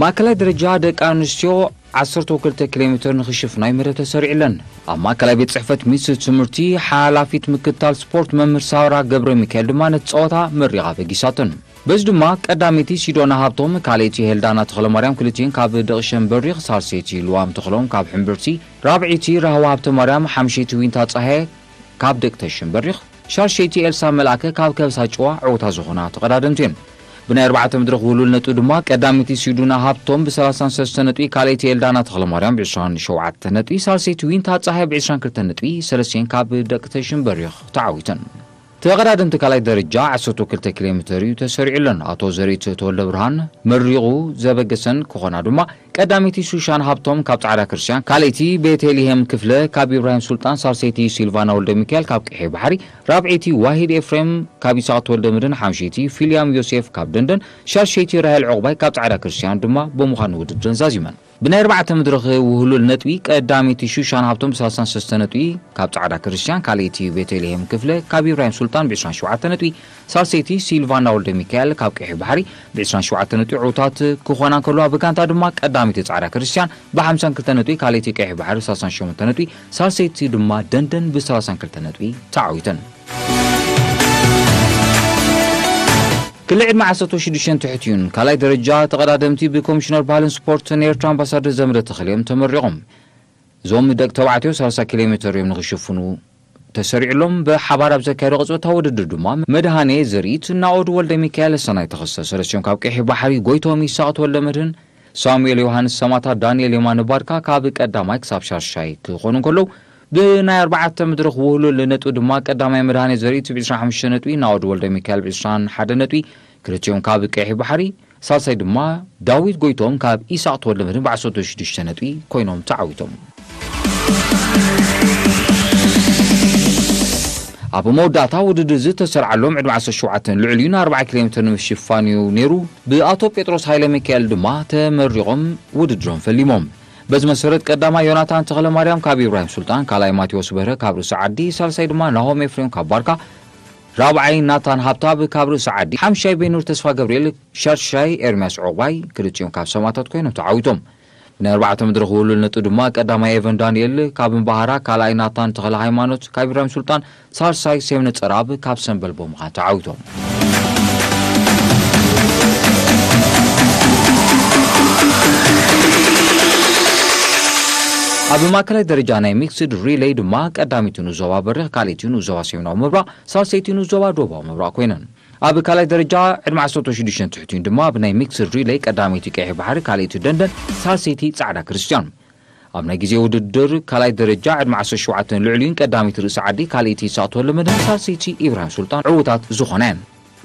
ማእከላይ ደረጃ ደቂ ኣንስትዮ ዓሰርተ ክልተ ኪሎ ሜትር ንኽሽፍና እዩ መደብ ተሰሪዕለን። ኣብ ማእከላይ ቤት ጽሕፈት ሚኒስትሪ ትምህርቲ ሓላፊት ምክትታል ስፖርት መምህር ሳራ ገብረ ሚካኤል ድማ ነቲ ጸወታ መሪቓ በጊሳተን። በዚ ድማ ቀዳመይቲ ሲዶና ሃብቶም፣ ካልኣይቲ ሄልዳና ተኽለማርያም፣ ክልቲኤን ካብ ደቕሸን በሪኽ፣ ሳልሰይቲ ልዋም ተኽሎም ካብ ሕምብርቲ፣ ራብዐይቲ ራህዋ ሃብተማርያም፣ ሓምሸይቲ ዊንታ ጸሃየ ካብ ደቂ ተሽን በሪኽ፣ ሻርሸይቲ ኤልሳ መልኣከ ካብ ከበሳ ጭዋ ዕወታ ዝኾና ተቐዳደምቲ እየን። ብናይ ኣርባዕተ መድረኽ ውህሉል ነጥቢ ድማ ቀዳመይቲ ሲዱና ሃብቶም ብ ሰላሳን ሰለስተ ነጥቢ፣ ካልኣይቲ ኤልዳና ተኽለማርያም ብ ዕስራን ሸውዓተ ነጥቢ፣ ሳልሰይቲ ዊንታ ጸሃየ ብ ዕስራን ክልተ ነጥቢ፣ ሰለስቲኤን ካብ ደቂ ተሽን በሪኽ ተዓዊተን። ተቐዳደምቲ ካልኣይ ደረጃ ዓሰርተ ክልተ ኪሎ ሜትር እዩ ተሰሪዑለን። ኣቶ ዘሪት ተወልደ ብርሃን መሪቑ ዘበገሰን ክኾና ድማ ቀዳመይቲ ሹሻን ሃብቶም ካብ ጻዕዳ ክርስቲያን፣ ካልኣይቲ ቤተልሔም ክፍለ ካብ ኢብራሂም ሱልጣን፣ ሳልሰይቲ ሲልቫና ወልደ ሚካኤል ካብ ቀይሕ ባሕሪ፣ ራብዐይቲ ዋሂድ ኤፍሬም ካብ ይስሐቅ ተወልደ መድህን፣ ሓምሸይቲ ፊልያም ዮሴፍ ካብ ደንደን፣ ሻድሸይቲ ራሄል ዑቕባይ ካብ ጻዕዳ ክርስቲያን ድማ ብምዃን ውድድረን ዛዚመን። ብናይ ኣርባዕተ መድረኽ ውህሉል ነጥቢ ቀዳመይቲ ሹሻን ሃብቶም ብ ሰላሳን ሰለስተ ነጥቢ ካብ ጻዕዳ ክርስቲያን፣ ካልኣይቲ ቤተልሔም ክፍለ ካብ ኢብራሂም ሱልጣን ብ ዕስራን ሸውዓተ ነጥቢ፣ ሳልሰይቲ ሲልቫና ወልደ ሚካኤል ካብ ቀይሕ ባሕሪ ብ ዕስራን ሸውዓተ ነጥቢ ዕዉታት ክኾና እንከለዋ፣ ብጋንታ ድማ ቀዳመይቲ ጻዕዳ ክርስቲያን ብ ሓምሳን ክልተ ነጥቢ፣ ካልኣይቲ ቀይሕ ባሕሪ ብ ሰላሳን ሸሞንተ ነጥቢ፣ ሳልሰይቲ ድማ ደንደን ብ ሰላሳን ክልተ ነጥቢ ተዓዊተን። ክሊ ዕድመ ዓሰርተ ሽዱሽተ ትሕት እዩን ካልኣይ ደረጃ ተቐዳደምቲ ብኮሚሽነር ባህልን ስፖርትን ኤርትራ ኣምባሳደር ዘምደ ተኽልዮም ተመሪቖም። እዞም ደቂ ተባዕትዮ ሰላሳ ኪሎ ሜትር እዮም ንኽሽፍኑ ተሰሪዕሎም። ብሓባር ኣብ ዘካየዶ ቅጽበታዊ ውድድር ድማ መድሃኔ ዘርኢት፣ ናኦድ ወልደ ሚካኤል፣ ሰናይ ተኸስተ፣ ሰለስቲኦም ካብ ቀይሕ ባሕሪ፣ ጎይቶም ይስሐቅ ተወልደ መድህን፣ ሳሙኤል ዮሃንስ ሰማታ፣ ዳንኤል የማነ ባርካ ካብ ቀዳማይ ክሳብ ሻድሻይ ክኾኑ እንከለዉ፣ ብናይ ኣርባዕተ መድረኽ ውህሉል ነጥቢ ድማ ቀዳማይ መድሃኔ ዘርኢት ብ ዕስራን ሓሙሽተ ነጥቢ፣ ናኦድ ወልደ ሚካኤል ብ ዕስራን ሓደ ነጥቢ፣ ክልቲኦም ካብ ቀይሕ ባሕሪ፣ ሳልሳይ ድማ ዳዊት ጎይቶም ካብ ኢሳቅ ተወልደ መድህን ብ ዓሰርተ ሽዱሽተ ነጥቢ ኮይኖም ተዓዊቶም። ኣብ መወዳእታ ውድድር ዝተሰርዓሎም ዕድመ ዓሰርተ ሸውዓተ ልዕሊኡ ን ኣርባዓ ኪሎ ሜትር ንምሽፋን እዩ ነይሩ። ብኣቶ ጴጥሮስ ሃይለ ሚካኤል ድማ ተመሪቖም ውድድሮም ፈሊሞም። በዚ መሰረት ቀዳማይ ዮናታን ተኽለ ማርያም ካብ ኢብራሂም ሱልጣን፣ ካልኣይ ማቴዎስ በርሀ ካብ ርእሲ ዓዲ፣ ሳልሳይ ድማ ናሆም ኤፍሬም ካብ ባርካ፣ ራብዓይ ናታን ሃብታብ ካብ ርእሲ ዓዲ፣ ሓምሻይ ቤኑር ተስፋ ገብርኤል፣ ሻድሻይ ኤርምያስ ዑቕባይ፣ ክልቲኦም ካብ ሰማታት ኮይኖም ተዓዊቶም። ብናይ ኣርባዕተ መድረኽ ውህሉል ነጥቢ ድማ ቀዳማይ ኤቨን ዳንኤል ካብ እምባሃራ፣ ካልኣይ ናታን ተኽለ ሃይማኖት ካብ ኢብራሂም ሱልጣን፣ ሳልሳይ ሴምነ ጸራብ ካብ ሰምበል ብምዃን ተዓዊቶም። ኣብ ማእከላይ ደረጃ ናይ ሚክስድ ሪሌይ ድማ ቀዳሚቱ ንዞባ በሪኽ፣ ካልኣይቲ ንዞባ ሰሜናዊ ምብራቕ፣ ሳልሰይቲ ንዞባ ደቡባዊ ምብራቕ ኮይነን። ኣብ ካልኣይ ደረጃ ዕድመ ዓሰርተ ሽዱሽተ ትሕቲኡን ድማ ብናይ ሚክስድ ሪሌይ ቀዳመይቲ ቀይሕ ባሕሪ፣ ካልኣይቲ ደንደን፣ ሳልሰይቲ ጻዕዳ ክርስትያን። ኣብ ናይ ግዜ ውድድር ካልኣይ ደረጃ ዕድመ ዓሰርተ ሸውዓተን ልዕሊኡን ቀዳመይቲ ርእሲ ዓዲ፣ ካልኣይቲ ይስኣቶ ለመደን፣ ሳልሰይቲ ኢብራሂም ሱልጣን ዕዉታት ዝኾነ።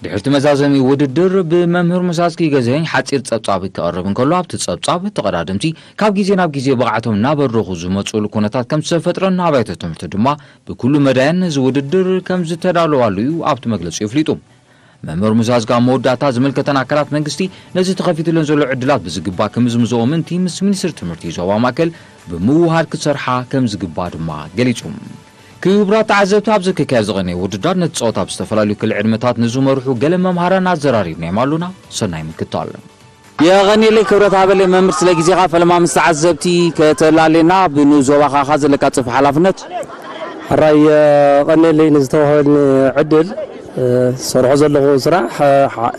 ድሕርቲ መዛዘሚ ውድድር ብመምህር ሙሳዝኪ ገዛኸኝ ሓጺር ጸብጻብ ክቐርብ እንከሎ፣ ኣብቲ ጸብጻብ ተቐዳደምቲ ካብ ግዜ ናብ ግዜ ብቕዓቶም እናበረኹ ዝመጽኡሉ ኩነታት ከም ዝተፈጥረን ኣብያተ ትምህርቲ ድማ ብኩሉ መዳየን እዚ ውድድር ከም ዝተዳለዋሉ እዩ ኣብቲ መግለጺ ኣፍሊጡ። መምህር ሙዛዝጋ መወዳእታ ዝምልከተን ኣካላት መንግስቲ ነዚ ተኸፊትለን ዘሎ ዕድላት ብዝግባእ ክምዝምዝኦ ምእንቲ ምስ ሚኒስትሪ ትምህርቲ ዞባ ማእከል ብምውሃድ ክሰርሓ ከም ዝግባእ ድማ ገሊጹ። ክቡራት ተዓዘብቲ፣ ኣብዚ ክካየድ ዝቐነየ ውድድራት ነቲ ጸወታ ብዝተፈላለዩ ክሊ ዕድመታት ንዝመርሑ ገለ መምሃራን ኣዘራሪብናዮም ኣሉና። ሰናይ ምክታል። የቐንየለይ ክብረት ሃበለይ መምህር ስለ ግዜኻ። ፈለማ ምስ ተዓዘብቲ ከተላሌና ብንኡስ ዞባኻ ዘለካ ጽፍሒ ሓላፍነት። ሕራይ የቐንየለይ ንዝተዋህበኒ ዕድል። ዝሰርሖ ዘለኹ ስራሕ ሓ- ሓ-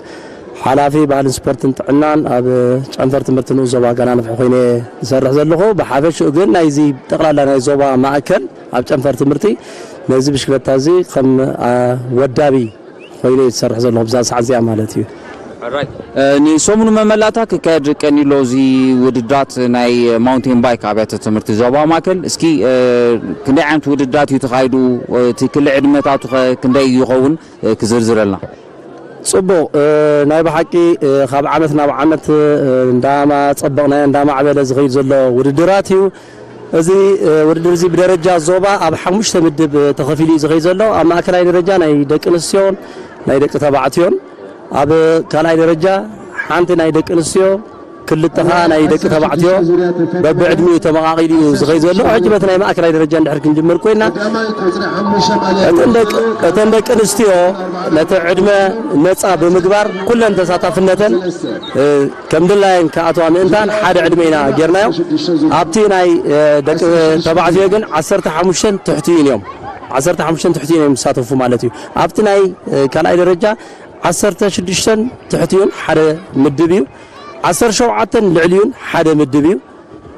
ሓላፊ ባህልን ስፖርትን ጥዕናን ኣብ ጨንፈር ትምህርቲ ንኡስ ዞባ ጋና ንፍሒ ኮይነ ዝሰርሕ ዘለኹ። ብሓፈሽኡ ግን ናይዚ ጠቕላላ ናይ ዞባ ማእከል ኣብ ጨንፈር ትምህርቲ ነዚ ብሽክለታ እዚ ከም ወዳቢ ኮይኑ እዩ ዝሰርሕ ዘሎ ብዛ ሰዓት እዚኣ ማለት እዩ። ንሰሙኑ መመላእታ ክካየድ ቀኒሎ እዚ ውድድራት ናይ ማውንቴን ባይክ ኣብያተ ትምህርቲ ዞባ ማእከል። እስኪ ክንደይ ዓይነት ውድድራት እዩ ተኻይዱ? እቲ ክሊ ዕድመታቱ ኸ ክንደይ ይኸውን? ክዝርዝረልና። ጽቡቕ። ናይ ብሓቂ ካብ ዓመት ናብ ዓመት እንዳማጸበቕናዮ እንዳማዕበለ ዝኸይድ ዘሎ ውድድራት እዩ። እዚ ውድድር እዚ ብደረጃ ዞባ ኣብ ሓሙሽተ ምድብ ተኸፊሉ እዩ ዝኸይድ ዘሎ። ኣብ ማእከላይ ደረጃ ናይ ደቂ ኣንስትዮን ናይ ደቂ ተባዕትዮን፣ ኣብ ካልኣይ ደረጃ ሓንቲ ናይ ደቂ ኣንስትዮ፣ ክልተ ኸኣ ናይ ደቂ ተባዕትዮ። በብዕድሚኡ ተመቓቒሉ እዩ ዝኸይድ ዘሎ። ሕጂ በቲ ናይ ማእከላይ ደረጃ እንድሕር ክንጅምር ኮይና፣ እተን ደቂ ኣንስትዮ ነቲ ዕድመ ነጻ ብምግባር ኩለን ተሳታፍነተን ከም ድላየን ክኣትዋ ምእንታን ሓደ ዕድመ ኢና ጌርናዮ። ኣብቲ ናይ ደቂ ተባዕትዮ ግን ዓሰርተ ሓሙሽተን ትሕቲኡን እዮም። ዓሰርተ ሓሙሽተን ትሕቲኡን እዮም ዝሳተፉ ማለት እዩ። ኣብቲ ናይ ካልኣይ ደረጃ ዓሰርተ ሽዱሽተን ትሕቲኡን ሓደ ምድብ እዩ። ዓሰርተ ሸውዓተን ልዕሊኡን ሓደ ምድብ እዩ።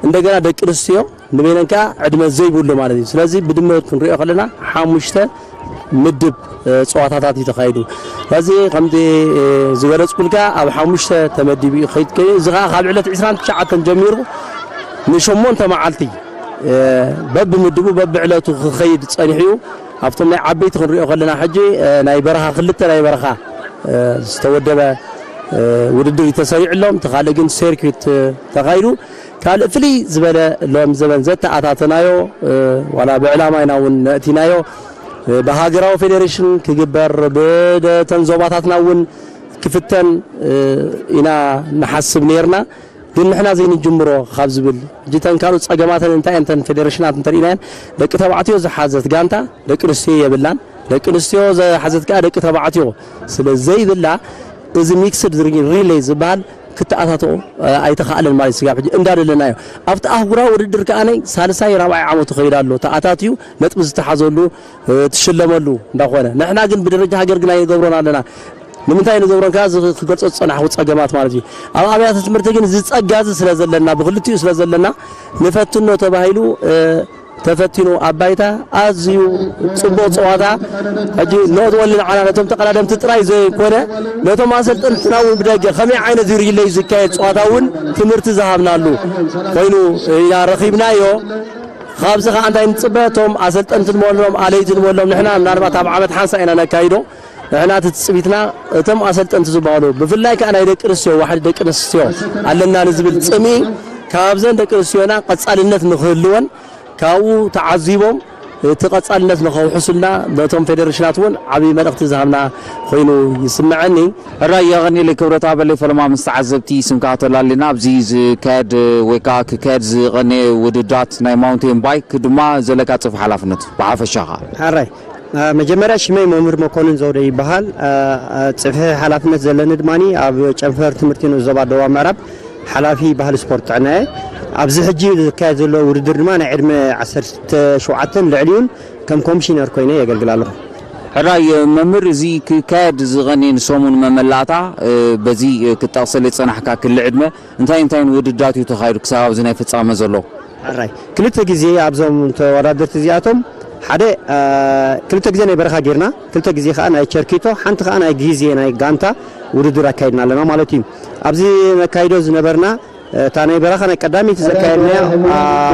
እንደገና ደቂ ኣንስትዮ ንበይነን ከዓ ዕድመ ዘይብሉ ማለት እዩ። ስለዚ ብድምር ክንሪኦ ከለና ሓሙሽተ ምድብ ጸዋታታት እዩ ተኻይዱ። ስለዚ ከምቲ ዝገለጽኩልካ ኣብ ሓሙሽተ ተመዲቡ እዩ ክኸይድ ከይዱ። እዚ ከዓ ካብ ዕለት ዕስራን ትሽዓተን ጀሚሩ ንሸሞንተ መዓልቲ በብምድቡ በብዕለቱ ክኸይድ ጸኒሑ እዩ። ኣብቶም ናይ ዓበይቲ ክንሪኦ ከለና ሕጂ ናይ በረኻ ክልተ ናይ በረኻ ዝተወደበ ውድድር እዩ ተሰሪዕሎም። እቲ ካልእ ግን ሴርኪት ተኻይዱ። ካልእ ፍልይ ዝበለ ሎም ዘበን ዘተኣታተናዮ ዋላ ብዕላማ ኢና እውን ነእቲናዮ ብሃገራዊ ፌዴሬሽን ክግበር ብተን ዞባታትና እውን ክፍተን ኢና ንሓስብ ነርና። ግን ንሕና ዘይንጅምሮ ካብ ዝብል ሕጂ ተን ካልኦት ጸገማተን እንታይ እየን? ተን ፌዴሬሽናት እንተርኢናየን ደቂ ተባዕትዮ ዝሓዘት ጋንታ ደቂ ኣንስትዮ የብላን። ደቂ ኣንስትዮ ዝሓዘት ከኣ ደቂ ተባዕትዮ ስለ ዘይብላ እዚ ሚክስድ ሪሌይ ዝበሃል ክተኣታትኦ ኣይተኻእለን ማለት እዩ። ስጋብ ሕጂ እንዳደለናዮ ኣብቲ ኣህጉራዊ ውድድር ከኣ ናይ ሳልሳይ ራብዓይ ዓመቱ ከይዳ ኣሎ ተኣታትዩ ነጥቢ ዝተሓዘሉ ትሽለመሉ እንዳኾነ ንሕና ግን ብደረጃ ሃገር ግን ኣይንገብሮን ኣለና። ንምንታይ ንገብሮን ከኣ ክገልጾ ዝጸናሕኩ ጸገማት ማለት እዩ። ኣብ ኣብያተ ትምህርቲ ግን ዝጸጋዚ ስለ ዘለና ብክልቲኡ ስለ ዘለና ንፈትኖ ተባሂሉ ተፈቲኑ ኣብ ባይታ ኣዝዩ ጽቡቕ ጸዋታ። ሕጂ ኖት ኦንሊ ንዓና ነቶም ተቐዳደምቲ ጥራይ ዘይኮነ ነቶም ኣሰልጠንትና እውን ብደገ ከመይ ዓይነት ሪለይ ዝካየድ ጸዋታ እውን ትምህርቲ ዝሃብናሉ ኮይኑ ኢና ረኺብናዮ። ካብዚ ከዓ እንታይ ንፅበ? እቶም ኣሰልጠንቲ ንበሎም ኣለይቲ ንበሎም ንሕና ምናልባት ኣብ ዓመት ሓንሳ ኢና ነካይዶ። ንሕና እቲ ትፅቢትና እቶም ኣሰልጠንቲ ዝበሃሉ ብፍላይ ከዓ ናይ ደቂ ኣንስትዮ ዋሕዲ ደቂ ኣንስትዮ ኣለና ንዝብል ፅምኢ ካብዘን ደቂ ኣንስትዮና ቀፃልነት ንክህልወን ካብኡ ተዓዚቦም እቲ ቀፃልነት ንኸውሕሱልና ነቶም ፌዴሬሽናት እውን ዓብዪ መልእኽቲ ዝሃብና ኮይኑ ይስምዐኒ። ሕራይ የቐንየለይ ክብረት ሃበለይ ፈለማ ምስ ተዓዘብቲ ስምካ ተላሊና ኣብዚ ዝካየድ ወይ ከዓ ክካየድ ዝቐነየ ውድድራት ናይ ማውንቴን ባይክ ድማ ዘለካ ፅፍሒ ሓላፍነት ብሓፈሻ ከዓ። ሕራይ መጀመርያ ሽመይ መምህር መኮንን ዘውደ ይበሃል። ፅፍሒ ሓላፍነት ዘለኒ ድማ ኣብ ጨንፈር ትምህርቲ ንኡስ ዞባ ደቡብ ምዕራብ ሓላፊ ባህሊ ስፖርት ጥዕና እየ። ኣብዚ ሕጂ ዝካየድ ዘሎ ውድድር ድማ ናይ ዕድመ ዓሰርተ ሸውዓተን ልዕሊኡን ከም ኮሚሽነር ኮይነ የገልግል ኣለኹ። ሕራይ መምህር፣ እዚ ክካየድ ዝቐንየን ሰሙን መመላእታ በዚ ክጠቕሰለይ ዝጸናሕካ ክሊ ዕድመ እንታይ እንታይን ውድድራት እዩ ተኻይዱ ክሳብ ኣብዚ ናይ ፍጻመ ዘሎ? ሕራይ ክልተ ግዜ ኣብዞም ተወዳደርቲ እዚኣቶም ሓደ ክልተ ግዜ ናይ በረኻ ጌርና፣ ክልተ ግዜ ከዓ ናይ ቸርኪቶ፣ ሓንቲ ከዓ ናይ ግዜ ናይ ጋንታ ውድድር ኣካይድና ኣለና ማለት እዩ። ኣብዚ ነካይዶ ዝነበርና እታ ናይ በረኻ ናይ ቀዳመይቲ ዘካየድናያ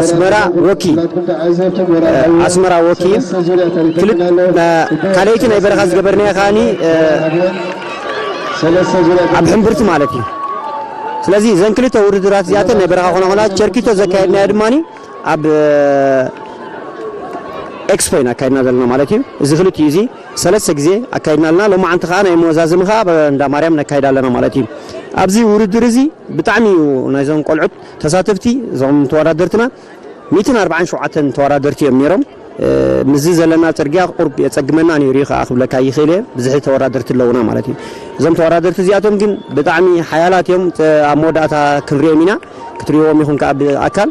ኣስመራ ወኪ ኣስመራ ወኪ ካልኣይቲ ናይ በረኻ ዝገበርናያ ከዓኒ ኣብ ሕምብርቲ ማለት እዩ። ስለዚ እዘን ክልተ ውድድራት እዚኣተን ናይ በረኻ ኮና ኮና ቸርኪቶ ዘካየድናያ ድማ ኣብ ኤክስፖ ኢና ኣካይድና ዘለና ማለት እዩ። እዚ ክልቲኡ እዚ ሰለስተ ግዜ ኣካይድና ኣለና። ሎማዓንቲ ከዓ ናይ መወዛዝሚ ከዓ ኣብ እንዳ ማርያም ነካይድ ኣለና ማለት እዩ። ኣብዚ ውድድር እዚ ብጣዕሚ እዩ ናይዞም ቆልዑት ተሳተፍቲ እዞም ተወዳደርትና ሚእትን ኣርባዓን ሸውዓተን ተወዳደርቲ እዮም ነይሮም። ምስዚ ዘለና ፅርግያ ቁርብ የፀግመና ነይሩ እዩ ከዓ ክብለካ ይኽእል እየ። ብዝሒ ተወዳደርቲ ኣለውና ማለት እዩ። እዞም ተወዳደርቲ እዚኣቶም ግን ብጣዕሚ ሓያላት እዮም። ኣብ መወዳእታ ክንሪኦም ኢና። ክትሪእዎም ኢኹም ከዓ ብኣካል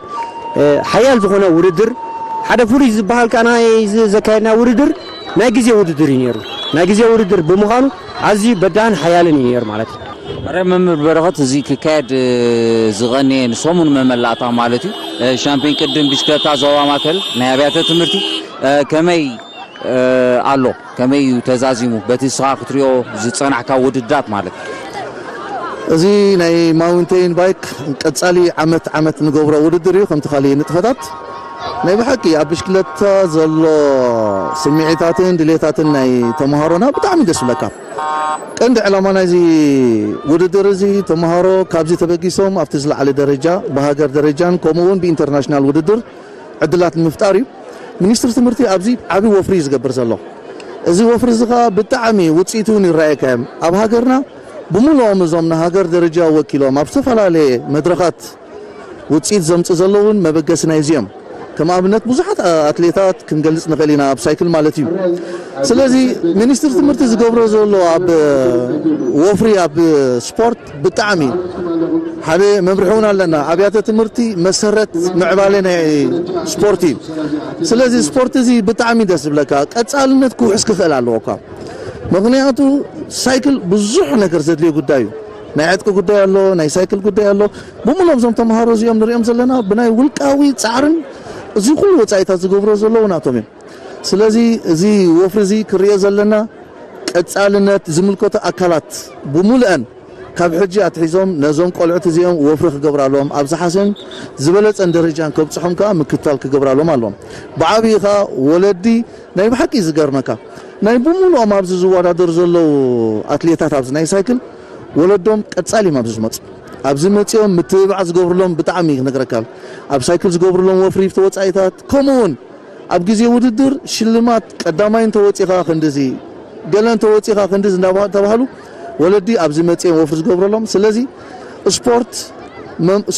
ሓያል ዝኾነ ውድድር ሓደ ፍሉይ ዝበሃል ከዓ ናይ ዘካየድና ውድድር ናይ ግዜ ውድድር እዩ ነይሩ። ናይ ግዜ ውድድር ብምዃኑ ኣዝዩ በዳህን ሓያልን እዩ ነይሩ ማለት እዩ። ኣረ መምህር በረኸት፣ እዚ ክካየድ ዝቐንየ ንሰሙን መመላእታ ማለት እዩ፣ ሻምፒዮን ቅድም ብሽክለታ ዞባ ማእከል ናይ ኣብያተ ትምህርቲ ከመይ ኣሎ? ከመይ እዩ ተዛዚሙ በቲ ንስኻ ክትሪኦ ዝጸናሕካ ውድድራት ማለት? እዚ ናይ ማውንቴን ባይክ ቀጻሊ ዓመት ዓመት ንገብሮ ውድድር እዩ። ከምቲ ካልእ ንጥፈታት ናይ ብሓቂ ኣብ ብሽክለታ ዘሎ ስምዒታትን ድሌታትን ናይ ተምሃሮና ብጣዕሚ ደስ ይብለካ። ቀንዲ ዕላማ ናይዚ ውድድር እዚ ተምሃሮ ካብዚ ተበጊሶም ኣብቲ ዝለዓለ ደረጃ ብሃገር ደረጃን ከምኡ እውን ብኢንተርናሽናል ውድድር ዕድላት ንምፍጣር እዩ። ሚኒስትሪ ትምህርቲ ኣብዚ ዓቢ ወፍሪ እዩ ዝገብር ዘሎ። እዚ ወፍሪ እዚ ኸኣ ብጣዕሚ ውፅኢቱ እውን ይረኣየካ እዮም። ኣብ ሃገርና ብምሉኦም እዞም ንሃገር ደረጃ ወኪሎም ኣብ ዝተፈላለየ መድረኻት ውፅኢት ዘምፅእ ዘለውን መበገሲ ናይ እዚኦም ከም ኣብነት ብዙሓት ኣትሌታት ክንገልፅ ንኽእል ኢና ኣብ ሳይክል ማለት እዩ። ስለዚ ሚኒስትሪ ትምህርቲ ዝገብሮ ዘሎ ኣብ ወፍሪ ኣብ ስፖርት ብጣዕሚ ሓደ መምርሒ እውን ኣለና። ኣብያተ ትምህርቲ መሰረት ምዕባለ ናይ ስፖርት እዩ። ስለዚ ስፖርት እዚ ብጣዕሚ ደስ ዝብለካ ቀፃልነት ክውሕስ ክኽእል ኣለዎ እኳ። ምኽንያቱ ሳይክል ብዙሕ ነገር ዘድልዮ ጉዳይ እዩ። ናይ ዕጥቂ ጉዳይ ኣሎ፣ ናይ ሳይክል ጉዳይ ኣሎ። ብምሎም እዞም ተምሃሮ እዚኦም ንሪኦም ዘለና ብናይ ውልቃዊ ፃዕርን እዚ ኩሉ ወፃኢታት ዝገብሮ ዘለዉ ናቶም እዮም። ስለዚ እዚ ወፍሪ እዚ ክሪኦ ዘለና ቀፃልነት ዝምልከቶ ኣካላት ብምሉአን ካብ ሕጂ ኣትሒዞም ነዞም ቆልዑት እዚኦም ወፍሪ ክገብራሎም ኣብ ዝሓሸን ዝበለፀን ደረጃን ከብፅሖም ከዓ ምክትታል ክገብራሎም ኣለዎም። ብዓብዪ ከዓ ወለዲ ናይ ብሓቂ ዝገርመካ ናይ ብምሉኦም ኣብዚ ዝወዳደሩ ዘለዉ ኣትሌታት ኣብዚ ናይ ሳይክል ወለዶም ቀፃሊ እዮም ኣብዚ ዝመፁ ኣብዚ መፂኦም ምትብባዕ ዝገብርሎም ብጣዕሚ ክነግረካ ኣብ ሳይክል ዝገብርሎም ወፍሪ ተወፃኢታት ከምኡ እውን ኣብ ግዜ ውድድር ሽልማት ቀዳማይ እንተወፂኻ ክንድዚ ገለ እንተወፂኻ ክንድዚ እንዳተባሃሉ ወለዲ ኣብዚ መፅኦም ወፍሪ ዝገብረሎም ስለዚ ስፖርት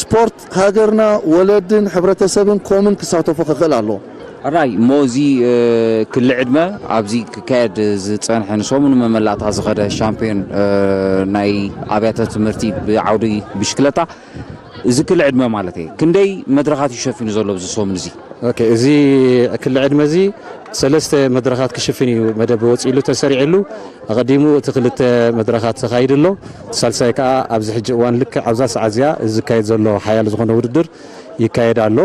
ስፖርት ሃገርና ወለድን ሕብረተሰብን ኮምን ክሳተፎ ክኽእል ኣለዎ። ኣራይ እሞ እዚ ክሊ ዕድመ ኣብዚ ክካየድ ዝፀንሐ ንሰሙን መመላእታ ዝኸደ ሻምፒዮን ናይ ኣብያተ ትምህርቲ ብዓውዲ ብሽክለታ እዚ ክሊ ዕድመ ማለት እየ ክንደይ መድረኻት ይሸፊኑ ዘሎ ብዚ ሰሙን እዚ? ኦኬ፣ እዚ ክሊ ዕድመ እዚ ሰለስተ መድረኻት ክሽፍን እዩ መደብ ወፂሉ ተሰሪዕሉ። ኣቐዲሙ እቲ ክልተ መድረኻት ተኻይዱ ኣሎ። እቲ ሳልሳይ ከዓ ኣብዚ ሕጂ እዋን ልክዕ ኣብዛ ሰዓት እዚኣ እዚ ዝካየድ ዘሎ ሓያል ዝኾነ ውድድር ይካየድ ኣሎ።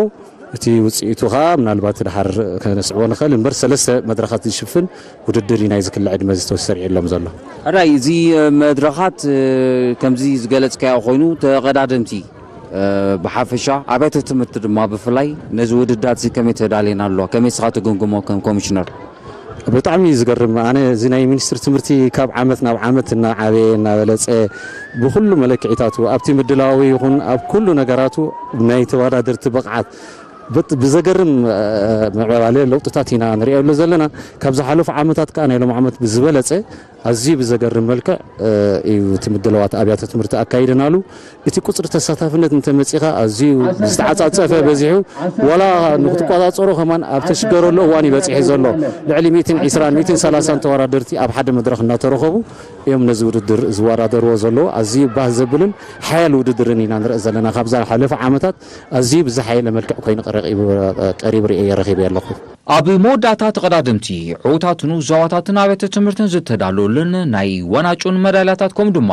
እቲ ውፅኢቱ ከዓ ምናልባት ድሓር ከነስዕቦ ንኽእል እምበር ሰለስተ መድረኻት ዝሽፍን ውድድር እዩ ናይዚ ክሊ ዕድመ እዚ ተሰሪዕሎም ዘሎ። ኣራይ እዚ መድረኻት ከምዚ ዝገለፅካዮ ኮይኑ ተቐዳደምቲ ብሓፈሻ ኣብያተ ትምህርቲ ድማ ብፍላይ ነዚ ውድዳት እዚ ከመይ ተዳልየን ኣለዋ ከመይ ስኻ ትግምግሞ ከም ኮሚሽነር? ብጣዕሚ እዩ ዝገርም ኣነ እዚ ናይ ሚኒስትሪ ትምህርቲ ካብ ዓመት ናብ ዓመት እናዓበየ እናበለፀ ብኩሉ መለክዒታቱ ኣብቲ ምድላዊ ይኹን ኣብ ኩሉ ነገራቱ ናይ ተወዳደርቲ ብቕዓት ብዘገርም ምዕባለ ለውጥታት ኢና ንሪኦ ኣሎ ዘለና ካብ ዝሓለፉ ዓመታት ከዓ ናይ ሎም ዓመት ብዝበለፀ ኣዝዩ ብዘገርም መልክዕ እዩ እቲ ምድለዋት ኣብያተ ትምህርቲ ኣካይደናሉ። እቲ ቁፅሪ ተሳታፍነት እንተመፂኻ ኣዝዩ ዝተዓፃፀፈ በዚሑ ዋላ ንክትቆፃፀሮ ከማን ኣብ ተሽገረሉ እዋን እዩ በፂሑ ዘሎ። ልዕሊ ሚእትን ዒስራን ሚእትን ሰላሳን ተወዳደርቲ ኣብ ሓደ መድረኽ እናተረኸቡ እዮም ነዚ ውድድር ዝወዳደርዎ ዘለዉ። ኣዝዩ ባህ ዘብልን ሓያል ውድድርን ኢና ንርኢ ዘለና። ካብዛ ሓለፈ ዓመታት ኣዝዩ ብዝሓየለ መልክዕ ኮይኑ ቀሪቡ ርእየ ረኺበ ኣለኹ። ኣብ መወዳእታ ተቐዳደምቲ ዕዉታትን ዞባታትን ኣብያተ ትምህርትን ዝተዳለወሉን ናይ ዋንጫን መዳልያታት ከምኡ ድማ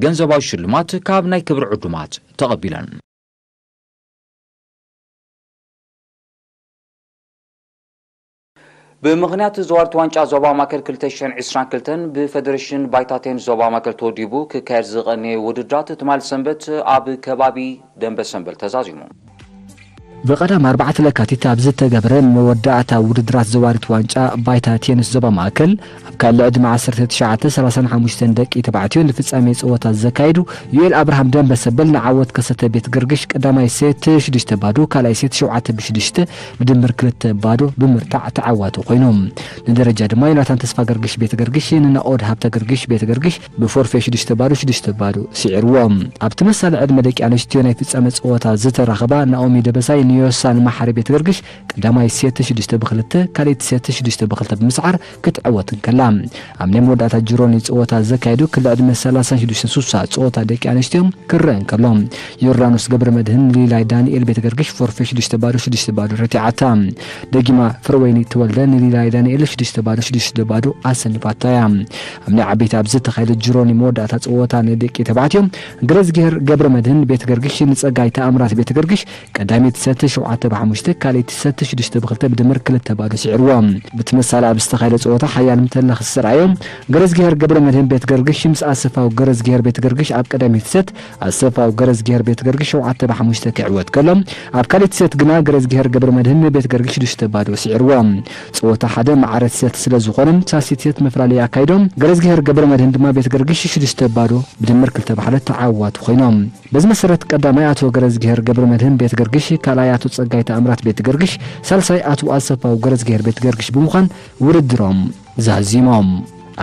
ገንዘባዊ ሽልማት ካብ ናይ ክብሪ ዕዱማት ተቐቢለን። ብምኽንያት ዘዋርት ዋንጫ ዞባ ማእከል ክልተ ሽሕን ዕስራን ክልተን ብፌደሬሽን ባይታ ቴኒስ ዞባ ማእከል ተወዲቡ ክካየድ ዝቐነየ ውድድራት ትማሊ ሰንበት ኣብ ከባቢ ደንበ ሰንበል ተዛዚሙ። ብቐዳም ኣርባዕተ ለካቲት ኣብ ዝተገብረ መወዳእታ ውድድራት ዘዋሪት ዋንጫ ባይታ ቴኒስ ዞባ ማእከል ኣብ ካልእ ዕድመ ዓሰርተ ትሽዓተ ሰላሳን ሓሙሽተን ደቂ ተባዕትዮ ንፍጻሜ ጸወታ ዘካየዱ ዩኤል ኣብርሃም ደንበ ሰበል ንዓወት ከሰተ ቤት ገርግሽ ቀዳማይ ሴት ሽዱሽተ ባዶ፣ ካልኣይ ሴት ሸውዓተ ብሽዱሽተ ብድምር ክልተ ባዶ ብምርታዕ ተዓዋቲ ኮይኖም። ንደረጃ ድማ ዮናታን ተስፋ ገርግሽ ቤት ገርግሽ ንናኦድ ሃብተ ገርግሽ ቤት ገርግሽ ብፎርፌ ሽዱሽተ ባዶ ሽዱሽተ ባዶ ስዒርዎ። ኣብ ተመሳሳሊ ዕድመ ደቂ ኣንስትዮ ናይ ፍጻመ ጸወታ ዝተራኸባ ናኦሚ ደበሳይ ንዮሳን መሓሪ ቤት ገርግሽ ቀዳማይ ሴት ሽዱሽተ ብክልተ፣ ካልኣይቲ ሴት ሽዱሽተ ብክልተ ብምስዓር ክትዕወት እንከላ፣ ኣብ ናይ መወዳእታ ጅሮኒ ጸወታ ዘካየዱ ክልተ ዕድመ ሰላሳን ሽዱሽተን ስሳ ጸወታ ደቂ ኣንስትዮ ክረአ እንከሎ፣ ዮርዳኖስ ገብረ መድህን ንሊላይ ዳንኤል ቤት ገርግሽ ፎርፌ ሽዱሽተ ባዶ ሽዱሽተ ባዶ ረቲዓታ። ደጊማ ፍረወይኒ ተወልደ ንሊላይ ዳንኤል ሽዱሽተ ባዶ ሽዱሽተ ባዶ ኣሰኒፋታ እያ። ኣብ ናይ ዓበይቲ ኣብ ዝተኻየደ ጅሮኒ መወዳእታ ጸወታ ንደቂ ተባዕትዮ፣ ገረዝጊሄር ገብረ መድህን ቤት ገርግሽ ንጸጋይ ተኣምራት ቤት ገርግሽ ቀዳሚት ሰት ሸውዓተ ብሓሙሽተ፣ ካልኣይቲ ሰት ሽዱሽተ ብክልተ ብድምር ክልተ ባዶ ስዒርዎ። ብትመሳሊ ኣብ ዝተኻየደ ጸወታ ሓያል ምተላኽ ዝሰርኣዮ ገረዝጊሄር ገብረ መድህን ቤት ገርግሽ ምስ ኣሰፋው ገረዝጊሄር ቤት ገርግሽ ኣብ ቀዳሚት ሰት ኣሰፋው ገረዝጊሄር ቤት ገርግሽ ሸውዓተ ብሓሙሽተ ክዕወት ከሎ፣ ኣብ ካልኣይቲ ሰት ግና ገረዝጊሄር ገብረ መድህን ቤት ገርግሽ ሽዱሽተ ባዶ ስዒርዎ። ጸወታ ሓደ ማዕረ ሰት ስለ ዝኾነ ሳልሲት ሰት መፈላለይ ኣካይዶም፣ ገረዝጊሄር ገብረ መድህን ድማ ቤት ገርግሽ ሽዱሽተ ባዶ ብድምር ክልተ ብሓደ ተዓዋቲ ኮይኖም። በዚ መሰረት ቀዳማይ ኣቶ ገረዝጊሄር ገብረ መድህን ቤት ገርግሽ፣ ካልኣይ ኣቶ ጸጋይ ተኣምራት ቤት ገርግሽ፣ ሳልሳይ ኣቶ ኣሰፋው ገረዝጊሄር ቤት ገርግሽ ብምዃን ውድድሮም ዛዚሞም።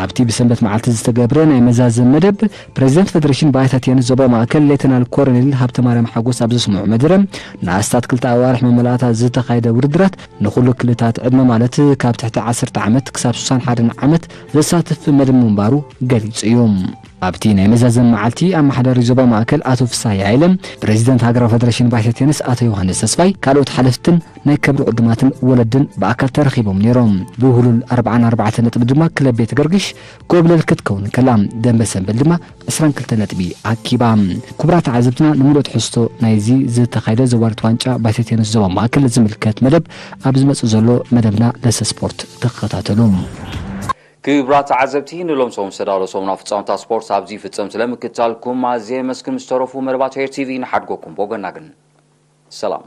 ኣብቲ ብሰንበት መዓልቲ ዝተገብረ ናይ መዛዘም መደብ፣ ፕሬዚደንት ፌደሬሽን ባይታ ቴኒስ ዞባ ማእከል ሌተናል ኮሎኔል ሃብተማርያም ሓጎስ ኣብ ዘስምዑ መደረ፣ ንኣስታት ክልተ ኣዋርሕ መመላእታ ዝተኻየደ ውድድራት ንኹሉ ክልታት ዕድመ ማለት ካብ ትሕቲ ዓሰርተ ዓመት ክሳብ ስሳን ሓደን ዓመት ዘሳትፍ መደብ ምንባሩ ገሊጹ እዩ። ኣብቲ ናይ መዛዘም መዓልቲ ኣመሓዳሪ ዞባ ማእከል ኣቶ ፍሳሃ ሃይለ፣ ፕሬዚደንት ሃገራዊ ፌደሬሽን ባይታ ቴኒስ ኣቶ ዮሃንስ ተስፋይ፣ ካልኦት ሓለፍትን ናይ ክብሪ ዕዱማትን ወለድን ብኣካል ተረኺቦም ነይሮም። ብውህሉል ኣርባዓን ኣርባዕተን ነጥቢ ድማ ክለብ ቤት ገርግሽ ጎብለል ክትከውን ከላ፣ ደንበ ሰንበል ድማ ዕስራን ክልተ ነጥቢ ኣኪባ። ክቡራት ተዓዘብትና፣ ንምሉእ ትሕዝቶ ናይዚ ዝተኻየደ ዘዋርት ዋንጫ ባይታ ቴኒስ ዞባ ማእከል ዝምልከት መደብ ኣብ ዝመጽእ ዘሎ መደብና ለሰ ስፖርት ተኸታተሉ። ክቡራት ተዓዘብቲ፣ ንሎም ሰሙን ዝተዳለዉ ሰሙናዊ ፍጻመታት ስፖርት ኣብዚ ይፍጸም። ስለ ምክትታልኩም ኣዝየ የመስግን። ምስ ተረፉ መደባት ሄር ቲቪ ንሓድጎኩም። ብወገንና ግን ሰላም።